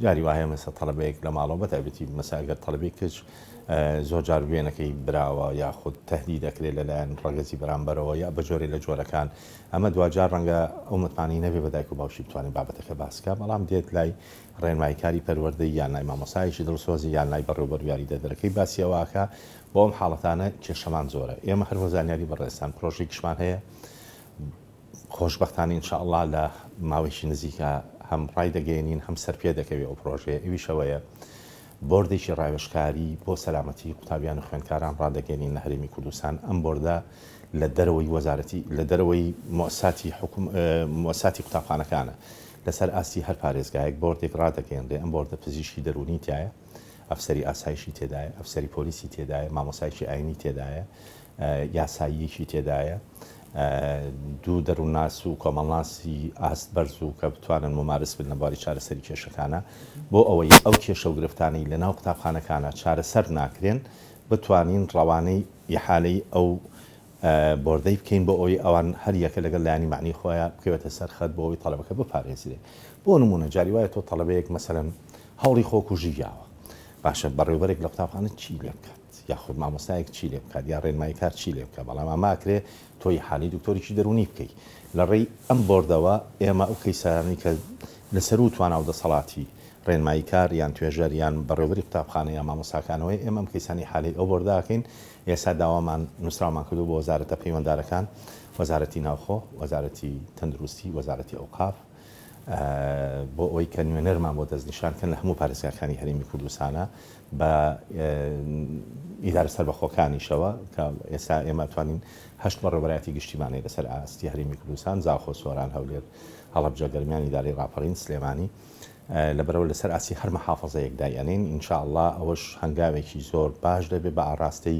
Speaker 2: جاری وا هەیە مەسە تەڵەبەیەک لە ماڵەوە بەتایبەتی مەسە ئەگەر تەڵەبەی کچ زۆر جار وێنەکەی براوە یاخود تەهدید ئەکرێت لەلایەن ڕەگەزی بەرامبەرەوە یا بە جۆرێ لە جۆرەکان ئەمە دواجار ڕەنگە ئەو متمانەی نەبێ بە دایک و باوکی بتوانێت بابەتەکە باس کا بەڵام دێت لای ڕێنماییکاری پەروەردەی یان لای مامۆستایەکی دڵسۆزی یان لای بەڕێوبەر و یاریدەدەرەکەی باسی ئەوە ئەکا بۆ ئەم حاڵەتانە کێشەمان زۆرە ئێمە هەر بۆ زانیاری بەڕێزتان پرۆژەیەکیشمان هەیە خۆشبەختانە ان شاء اللە لە ماوەیەکی نزیکا هەم ڕایدەگەیەنین هەم سەرپێ دەکەوێ ئەو پڕۆژەیە ئەویش ئەوەیە بۆردێکی ڕاوێژکاری بۆ سەلامەتی قوتابیان و خوێندکاران ڕادەگەیەنین لە هەرێمی کوردستان ئەم بۆردە لە دەرەوەی وەزارەتی لە دەرەوەی موساتی حکوم موساتی قوتابخانەکانە لەسەر ئاستی هەر پارێزگایەک بۆردێک ڕادەگەیەنرێ ئەم بۆردە پزیشکی دەروونی تایە ئەفسەری ئاسایشی تێدایە ئەفسەری پۆلیسی تێدایە مامۆسایکی ئاینی تێدایە یاساییەکی تێدایە، دوو دەروونناس و کۆمەڵناسی ئاست بەرز و کە بتوانن مومارس بن لە بواری چارەسەری کێشەکانە بۆ ئەوەی ئەو کێشە و گرفتانەی لە ناو قوتابخانەکانە چارەسەر ناکرێن بتوانین ڕەوانەی ئیحالەی ئەو بۆردەی بکەین بۆ ئەوەی ئەوان هەر یەکە لەگەڵ لایەنی مەعنی خۆیان بکەوێتە سەر خەت بۆ ئەوەی تەڵەبەکە بپارێزرێ بۆ نموونە جاری وایە تۆ تەڵەبەیەک مەسەلەن هەوڵی خۆکوژی یاوە باشە بەڕێوبەرێک لە قوتابخانە چی لێ بکات؟ یاخود مامۆستایەک چی لێ بکات یا ڕێنماییکار چی لێ بکات بەڵام ئەمە ئەکرێ تۆ ئیحالەی دکتۆرێکی دەروونی بکەی لە ڕێی ئەم بۆردەوە ئێمە ئەو کەیسانەی کە لە سەروو توانا و دەسەڵاتی ڕێنماییکار یان توێژەر یان بەڕێوبەری قوتابخانە یان مامۆستاکانەوەی ئێمە ئەم کەیسانە ئیحالەی ئەو بۆردە ئەکەین ئێستا داوامان نووسراومان کردووە بۆ وەزارەتە پەیوەندارەکان وەزارەتی ناوخۆ وەزارەتی تەندروستی وەزارەتی ئەوقاف بۆ ئەوەی کە نوێنەرمان بۆ دەستنیشان کەن لە هەموو پارێزگاکانی هەرێمی کوردستانە بە ئیدارە سەربەخۆکانیشەوە کە ئێستا ئێمە توانین هەشت بەڕێوەبەرایەتی گشتیمان هەیە لەسەر ئاستی هەرێمی کوردستان، زاخۆ، سۆران، هەولێر، هەڵەبجە، گەرمیان، ئیدارەی ڕاپەڕین، سلێمانی. لەبەرئەوە لەسەر ئاستی هەر مەحافەزەیەک دایئەنێین، ان شاء اللە ئەوەش هەنگاوێکی زۆر باش دەبێت بە ئاڕاستەی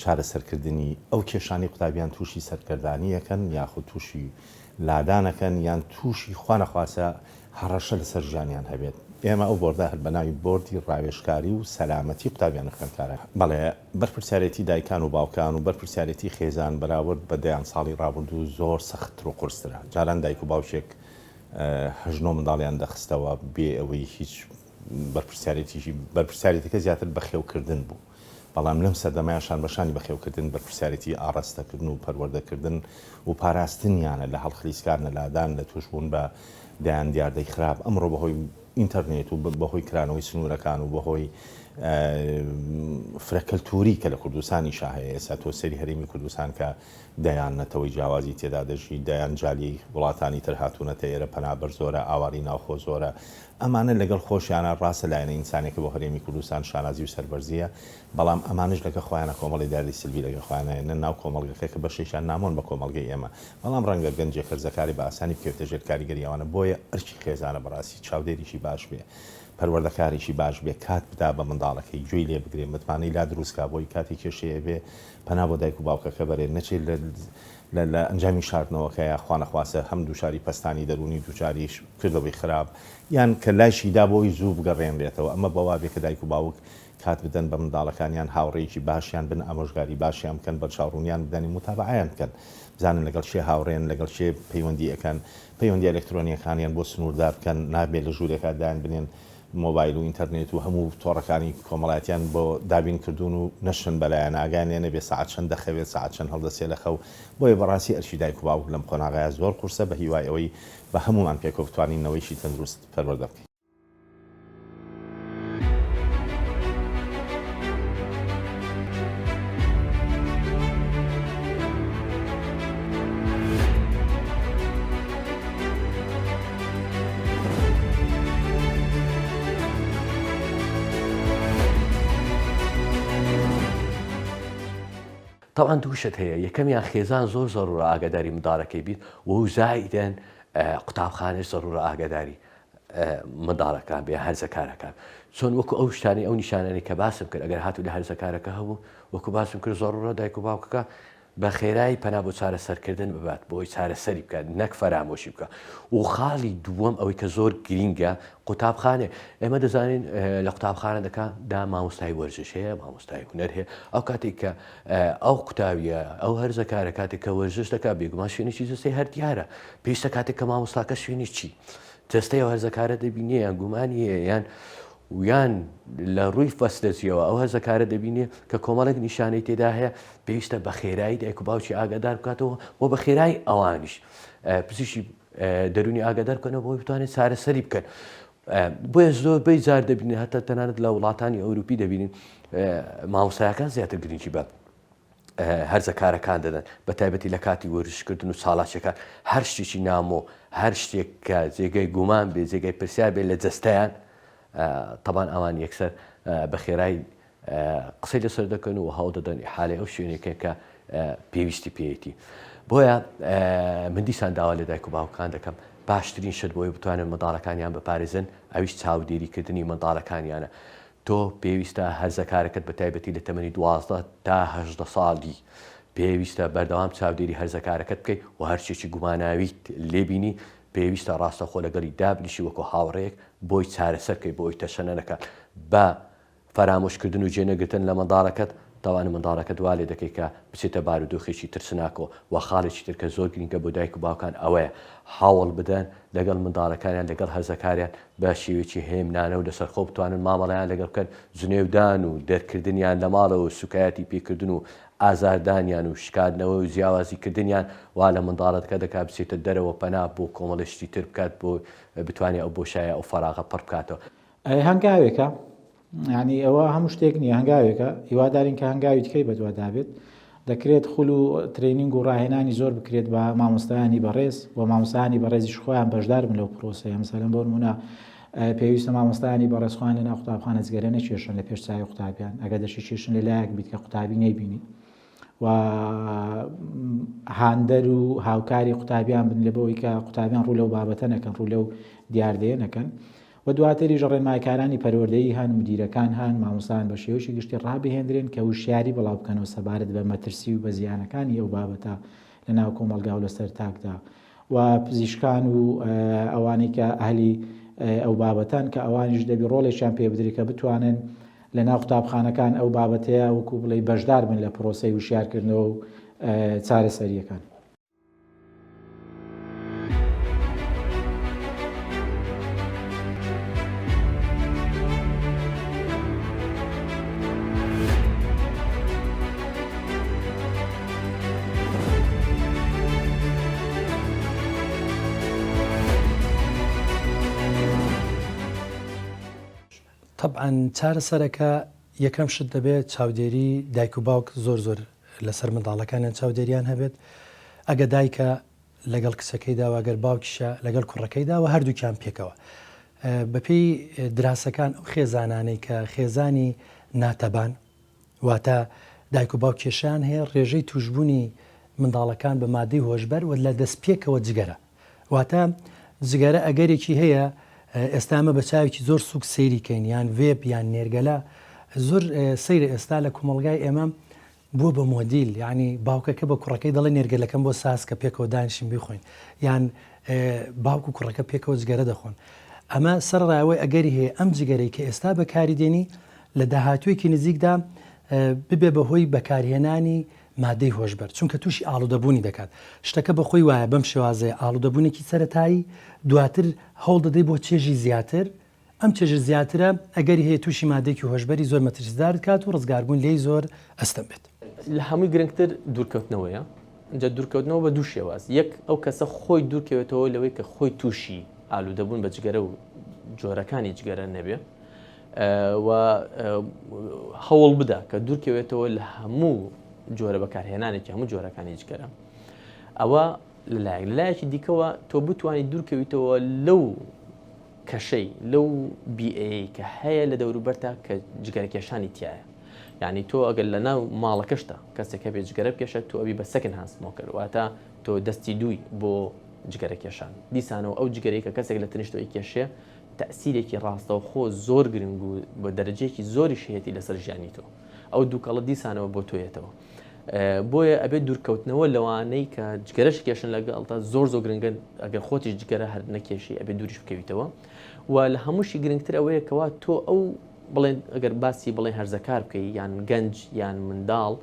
Speaker 2: چارەسەرکردنی ئەو کێشانەی قوتابیان تووشی سەرگەردانی ئەکەن یاخود تووشی لادان ئەکەن یان تووشی خوانەخواستە هەڕەشە لەسەر ژیانیان هەبێت. ئێمە ئەو بۆردە هەر بە ناوی بۆردی ڕاوێژکاری و سەلامەتی قوتابیان و خوێندکاران. بەڵێ، بەرپرسیارێتی دایکان و باوکان و بەرپرسیارێتی خێزان بەراورد بە دەیان ساڵی ڕابردوو زۆر سەختتر و قورسترە. جاران دایک و باوکێک هەشت نۆ منداڵیان دەخستەوە بێ ئەوەی هیچ. بەرپرسیارێتیی بەرپرسیارێتەکە زیاتر بەخێوکردن بوو. بەڵام لەم سەردەمەیا شان بە شانی بەخێوکردن، بەرپرسیارێتی ئاڕاستەکردن و پەروەردەکردن و پاراستنیانە لە هەڵخلیسکان، لە لادان، لە تووشبوون بە دەیان دیاردەی خراپ. ئەمڕۆ بەهۆی ئینتەرنێت و بەهۆی کرانەوەی سنوورەکان و بەهۆی فرە کەلتووری کە لە کوردستانیشا هەیە، ئێستا تۆ سەیری هەرێمی کوردستان کە دەیان نەتەوەی جیاوازی تێدا دەژی، دەیان جالیەی وڵاتانی تر هاتوونەتە ئێرە، پەنابەر زۆرە، ئاوارەی ناوخۆ زۆرە، ئەمانە لەگەڵ خۆشیانا ڕاستە لایەنە ئینسانیەکە بۆ هەرێمی کوردستان شانازی و سەربەرزیە، بەڵام ئەمانەش لەگە خۆیانا کۆمەڵی دیاردەی سلبی لەگە خۆیانا ئەیەننە ناو کۆمەڵگەکە کە بەشێکیان نامۆن بە کۆمەڵگەی ئێمە، بەڵام ڕەنگە گەنجێک هەرزەکارێ بە ئاسانی بکەوێتە ژێر کاریگەری ئەوانە، بۆیە ئەرکی خێزانە بەڕاستی چاودێریی باش بێ، پەروەردەکارێکی باش بێ، کات بدا بە منداڵەکەی، گوێی لێ بگرێ، متمانەی لا دروست کا بۆی کاتێ کێشەی ئەبێ پەنا بۆ دایک و باوکەکە بەرێ، نەچێ لە لە لە ئەنجامی شاردنەوەکەیا خوانەخواستە هەم دووچاری پەستانی دەروونی دووچاری کردەوەی خراپ یان کە لایشی دا بۆی زوو بگەڕێنرێتەوە ئەمە بەوا بێ کە دایک و باوک کات بدەن بە منداڵەکانیان هاوڕێیەکی باشیان بن ئامۆژگاری باشیان بکەن بەرچاوڕوونیان بدەن موتابەعەیان بکەن بزانن لەگەڵ کێ هاوڕێن لەگەڵ کێ پەیوەندی ئەکەن پەیوەندی ئەلکترۆنیەکانیان بۆ سنووردار بکەن نابێ لە ژوورێکا دایان بنێن مۆبایل و ئینتەرنێت و هەموو تۆڕەکانی کۆمەڵایەتیان بۆ دابین کردوون و نەشن بەلایان ئاگایان لێ نەبێ سەعات چەند دەخەوێت سەعات چەند هەڵدەسێ لە خەو بۆیە بەڕاستی ئەرکی دایک و باوک لەم قۆناغەیا زۆر قورسە بە هیوای ئەوەی بە هەموومان پێکەوە بتوانین نەوەیەکی تەندروست پەروەردە بکەین.
Speaker 3: تەبعەن دوو شت هەیە یەکەمیان خێزان زۆر زەرورە ئاگاداری منداڵەکەی بیت و زائیدەن قوتابخانەش زەرورە ئاگاداری منداڵەکان بێ هەرزەکارەکان چۆن وەکو ئەو شتانی ئەو نیشانانی کە باسم کرد ئەگەر هاتوو لە هەرزەکارەکە هەبوو وەکو باسم کرد زەرورە دایک و باوکەکە بە خێرایی پەنا بۆ چارەسەرکردن ببات بۆی چارەسەری بکات نەک فەرامۆشی بکات و خاڵی دووەم ئەوەی کە زۆر گرینگە قوتابخانێ ئێمە دەزانین لە قوتابخانە دەکا دا مامۆستای وەرزش هەیە مامۆستای هونەر هەیە ئەو کاتێک کە ئەو قوتاویە ئەو هەرزەکارە کاتێک کە وەرزش دەکات بێگومان شوێنێکی جەستەی هەر دیارە پێویستە کاتێک کە مامۆستاکە شوێنی چی جەستەی ئەو هەرزەکارە دەبینێ یان گومانی هەیە یان یان لە ڕووی فەسلەجیەوە ئەو هەرزەکارە دەبینێ کە کۆمەڵێک نیشانەی تێدا هەیە پێویستە بە خێرایی دایک و باوکی ئاگادار بکاتەوە و بە خێرایی ئەوانیش پزیشکی دەرونی ئاگادار بکەنەوە بۆی بتوانێت چارەسەری بکەن بۆیە زۆربەی جار دەبینین هەتا تەنانەت لە وڵاتانی ئەوروپی دەبینین مامۆستایەکان زیاتر گرنگی بە هەرزەکارەکان دەدەن بە تایبەتی لە کاتی وەرزشکردن و چالاکیەکان هەر شتێکی نامۆ هەر شتێک کە جێگەی گومان بێ جێگەی پرسیار بێ لە جەستەیان تەبان ئەوان یەکسەر بە خێرای قسەی لەسەر دەکەن و هەوڵ دەدەن ئیحالەی ئەو شوێنێکە کە پێویستی پێیەتی بۆیە من دیسان داوا لە دایک و باوکان دەکەم باشترین شت بۆی بتوانن منداڵەکانیان بپارێزن ئەویش چاودێریکردنی منداڵەکانیانە تۆ پێویستە هەرزەکارەکەت بە تایبەتی لە تەمەنی 12 تا 18 ساڵی پێویستە بەردەوام چاودێری هەرزەکارەکەت بکەیت و هەرچێکی گوماناویت لێبینی پێویستە ڕاستەخۆ لەگەڵی دابنیشی وەکو هاوڕێیەک بۆی چارەسەر بکەیت بۆ ئەوی تەشەنە نەکات بە فەرامۆشکردن و جێنەگرتن لە منداڵەکەت، تاوان منداڵەکەت وا لێ دەکەی کە بچێتە بارودۆخێکی ترسناکەوە، وە خاڵێکی تر کە زۆر گرینگە بۆ دایک و باوکان ئەوەیە هەوڵ بدەن لەگەڵ منداڵەکانیان لەگەڵ هەرزەکاریان بە شێوەیەکی هێمنانە و لەسەرخۆ بتوانن مامەڵەیان لەگەڵ بکەن، جنێودان و دەرکردنیان لە ماڵەوە و سوکایەتی پێکردن و ئازاردانیان و شکاندنەوە و جیاوازی کردنیان وا لە منداڵەکە دەکات بچێتە دەرەوە پەنا بۆ کۆمەڵێ شتی تر بکات بۆ بتوانێت ئەو بۆشایە ئەو فەراغە پڕ بکاتەوە.
Speaker 5: هەنگاوێکە یعنی ئەوە هەموو شتێک نییە هەنگاوێکە هیوادارین کە هەنگاوی دیکەی بەدوادابێت دەکرێت خول و training و ڕاهێنانی زۆر بکرێت بە مامۆستایانی بەڕێز و مامۆستایانی بەڕێزیش خۆیان بەشدار بن لەو پرۆسەیە مەسەلەن بۆ نمونە پێویستە مامۆستایانی بەڕێز خۆیان لە ناو قوتابخانە جگەرە نەکێشن لە پێش چاوی قوتابیان ئەگەر دەشی کێشن لە لایەک بیت کە قوتابی نەیبینی و هاندەر و هاوکاری قوتابیان بن لە بۆی کە قوتابیان ڕوو لەو بابەتە نەکەن ڕوو لەو دیاردەیە نەکەن و دواتریش ڕێنمایکارانی پەروەردەیی هەن، مودیرەکان هەن، مامۆستایان بە شێوەیەکی گشتی ڕابهێندرێن کە وشیاری بڵاو بکەنەوە سەبارەت بە مەترسی و بە زیانەکانی ئەو بابەتە لە ناو کۆمەڵگا و لەسەر تاکدا و پزیشکان و ئەوانەی کە ئەهلی ئەو بابەتەن کە ئەوانیش دەبی ڕۆڵێکیان پێ بدرێت کە بتوانن لە ناو قوتابخانەکان ئەو بابەتەیە وەکو بڵێی بەشدار بن لە پرۆسەی وشیارکردنەوە و چارەسەرییەکان.
Speaker 6: تەبعەن چارەسەرەکە یەکەم شت دەبێت چاودێری دایک و باوک زۆر زۆر لەسەر منداڵەکانیان چاودێریان هەبێت ئەگە دایکە لەگەڵ کچەکەیدا و ئەگەر باوکیشە لەگەڵ کوڕەکەیدا و هەردووکیان پێکەوە بەپێی دراسەکان ئەو خێزانانەی کە خێزانی ناتەبان واتە دایک و باوک کێشەیان هەیە ڕێژەی توشبوونی منداڵەکان بە مادەی هۆشبەر و لە دەستپێکەوە جگەرە واتە جگەرە ئەگەرێکی هەیە ئێستا ئەمە بە چاوێکی زۆر سوک سەیری کەین یان ڤێپ یان نێرگەلە زۆر سەیرە ئێستا لە کۆمەڵگای ئێمە بووە بە مۆدیل یعنی باوکەکە بە کوڕەکەی دەڵێ نێرگەلەکەم بۆ ساز کە پێکەوە دانیشین بیخۆین یان باوک و کوڕەکە پێکەوە جگەرە دەخۆن ئەمە سەرڕایەوەی ئەگەری هەیە ئەم جگەرەی کە ئێستا بەکاری دێنی لە داهاتوویەکی نزیکدا ببێ بە هۆی بەکارهێنانی مادەی هۆشبەر، چونکە تووشی ئاڵودەبوونی دەکات، شتەکە بە خۆی وایە بەم شێوازەیە، ئاڵودەبوونێکی سەرەتایی، دواتر هەوڵ دەدەی بۆ چێژی زیاتر، ئەم چێژە زیاترە ئەگەری هەیە تووشی مادەیەکی هۆشبەری زۆر مەترسیدارت کات و ڕزگاربوون لێی زۆر ئەستەم بێت.
Speaker 4: لە هەمووی گرنگتر دوورکەوتنەوەیە، ئینجا دوورکەوتنەوە بە دوو شێواز، یەک ئەو کەسە خۆی دوورکەوێتەوە لەوەی کە خۆی تووشی ئالوودەبوون بە جگەرە و جۆرەکانی جگەرە نەبێ، و هەوڵ بدە کە دوورکەوێتەوە لە هەموو جۆرە بەکارهێنانێکی هەموو جۆرەکانی جگەرە ئەوە لەلایەک لەلایەکی دیکەوە تۆ بتوانیت دوورکەویتەوە لەو کەشەی لەو بیئەیەی کە هەیە لە دەوروبەرتا کە جگەرەکێشانی تایە یعنی تۆ ئەگەر لە ناو ماڵەکەشتا کەسێک هەبێ جگەرە بکێشە تۆ ئەبی بە second hand smoker واتە تۆ دەستی دووی بۆ جگەرە کێشان دیسانەوە ئەو جگەرەی کە کەسێک لە تەنیشتەوەی کێشێ تەئسیرێکی ڕاستەوخۆ زۆر گرنگ و بە دەرەجەیەکی زۆریش هەیەتی لەسەر ژیانی تۆ ئەو دووکەڵە دیسانەوە بۆ تۆ یەتەوە بۆیە ئەبێت دوورکەوتنەوە لەوانەی کە جگەرەش کێشن لەگەڵتا زۆر زۆر گرنگە ئەگەر خۆتیش جگەرە هەر نەکێشی ئەبێت دووریش بکەویتەوە و لە هەمووشی گرنگتر ئەوەیە کەوا تۆ ئەو بڵێن ئەگەر باسی بڵێن هەرزەکار بکەی یان گەنج یان منداڵ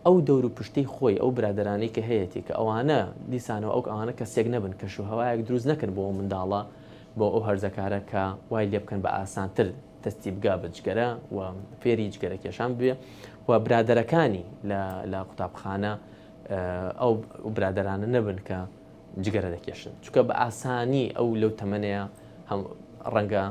Speaker 4: ئەو دەور و پشتەی خۆی ئەو برادەرانەی کە هەیەتی کە ئەوانە دیسانەوە ئەو ئەوانە کەسێک نەبن کەش و هەوایەک دروست نەکەن بۆ ئەو منداڵە بۆ ئەو هەرزەکارە کە وای لێ بکەن بە ئاسانتر دەستی بگا بە جگەرە و فێری جگەرە کێشان ببێ و برادەرەکانی لە قوتابخانە ئەو برادەرانە نەبن کە جگەرە دەکێشن چونکە بە ئاسانی ئەو لەو تەمەنەیە هەم ڕەنگە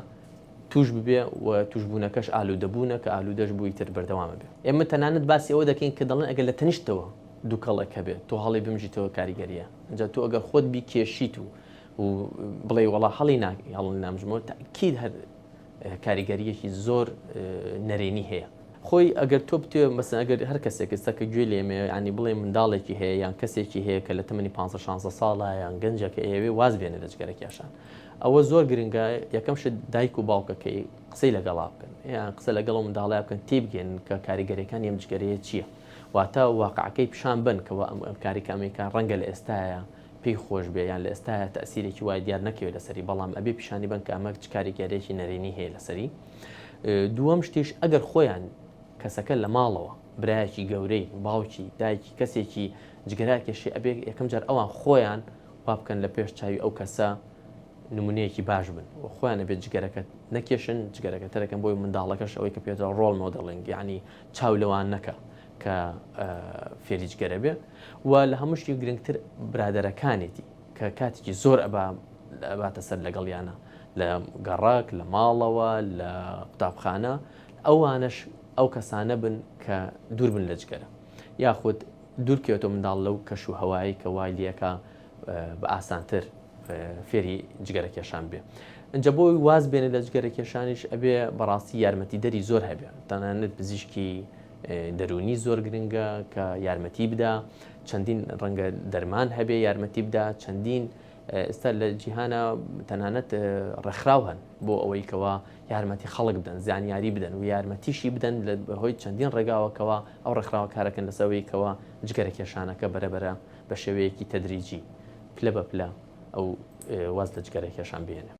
Speaker 4: توش ببێ و توشبوونەکەش ئالوودەبوونە کە ئالوودەش بووی تر بەردەوامە بێ ئێمە تەنانەت باسی ئەوە دەکەین کە دەڵێن ئەگەر لە تەنیشتەوە دووکەڵێک هەبێت تۆ هەڵی بمژیتەوە کاریگەریە ئەجا تۆ ئەگەر خۆت بیکێشیت و و بڵێی وەڵا هەڵی هەڵی نامژمەوە تاکید هەر کاریگەریەکی زۆر نەرێنی هەیە خۆی ئەگەر تۆ بتێ مەسەن ئەگەر هەر کەسێک ئێستا کە گوێ لێمێ ینی بڵێ منداڵێکی هەیە یان کەسێکی هەیە کە لە تەمەنی 15 16 ساڵە یان گەنجەکە ئەیەوێ واز بێنێ لە جگەرە کێشان ئەوە زۆر گرنگە یەکەم شت دایک و باوکەکەی قسەی لەگەڵا بکەن یان قسە لەگەڵ منداڵیا بکەن تێبگەن کە کاریگەریەکانی ئەم جگەرەیە چییە واتە واقعەکەی پیشان بن کەەوە ئەم ئەم کاریکامێکە ڕەنگە لە ئێستاە پێی خۆش بێ یان لە ئێستایا تەئسیرێکی وای دیار نەکەوێ لەسەری بەڵام ئەبێ پیشانی بەن کە ئەمە چ کاریگەریەکی نەرێنی هەیە لەسەری دووەم شتیش ئەگەر خۆیان کەسەکە لە ماڵەوە برایەکی گەورەی باوکی دایکی کەسێکی جگەرە کێشی ئەبێ یەکەم جار ئەوان خۆیان وا بکەن لە پێش چاوی ئەو کەسە نمونەیەکی باش بن و خۆیان ئەبێت جگەرەکە نەکێشن جگەرەکە تەرەکەن بۆی منداڵەکەش ئەوەی کە پێدا role modeling یعنی چاو لەوان نەکە کە فێری جگەرە بێ و لە هەموو شتێک گرنگتر برادەرەکانێتی کە کاتێکی زۆر ئەبا ئەباتە سەر لەگەڵیانە لە گەڕەک لە ماڵەوە لە قوتابخانە ئەوانەش ئەو کەسانە بن کە دوور بن لە جگەرە یاخود دوورکەوێتەوە منداڵ لەو کەش و هەوایی کە وای لەکە بە ئاسانتر فێری جگەرە کێشان بێ ئەجا بۆی واز بێنێ لە جگەرە کێشانیش ئەبێ بەڕاستی یارمەتیدەری زۆر هەبێ تەنانەت پزیشکی دەروونی زۆر گرنگە کە یارمەتی بدا چەندین ڕەنگە دەرمان هەبێ یارمەتی بدا چەندین ئێستا لە جیهانە تەنانەت ڕێکخراو هەن بۆ ئەوەی کەوا یارمەتی خەڵک بدەن زانیاری بدەن و یارمەتیشی بدەن لە هۆی چەندین ڕێگاوەکەوە ئەو ڕێکخراوە کارەکەن لەسەرەوەی کەوا جگەرە کێشانەکە بەرەبەرە بە شێوەیەکی تەدریجی پلە بە پلە ئەو واز لە جگەرە کێشان بهێنێ.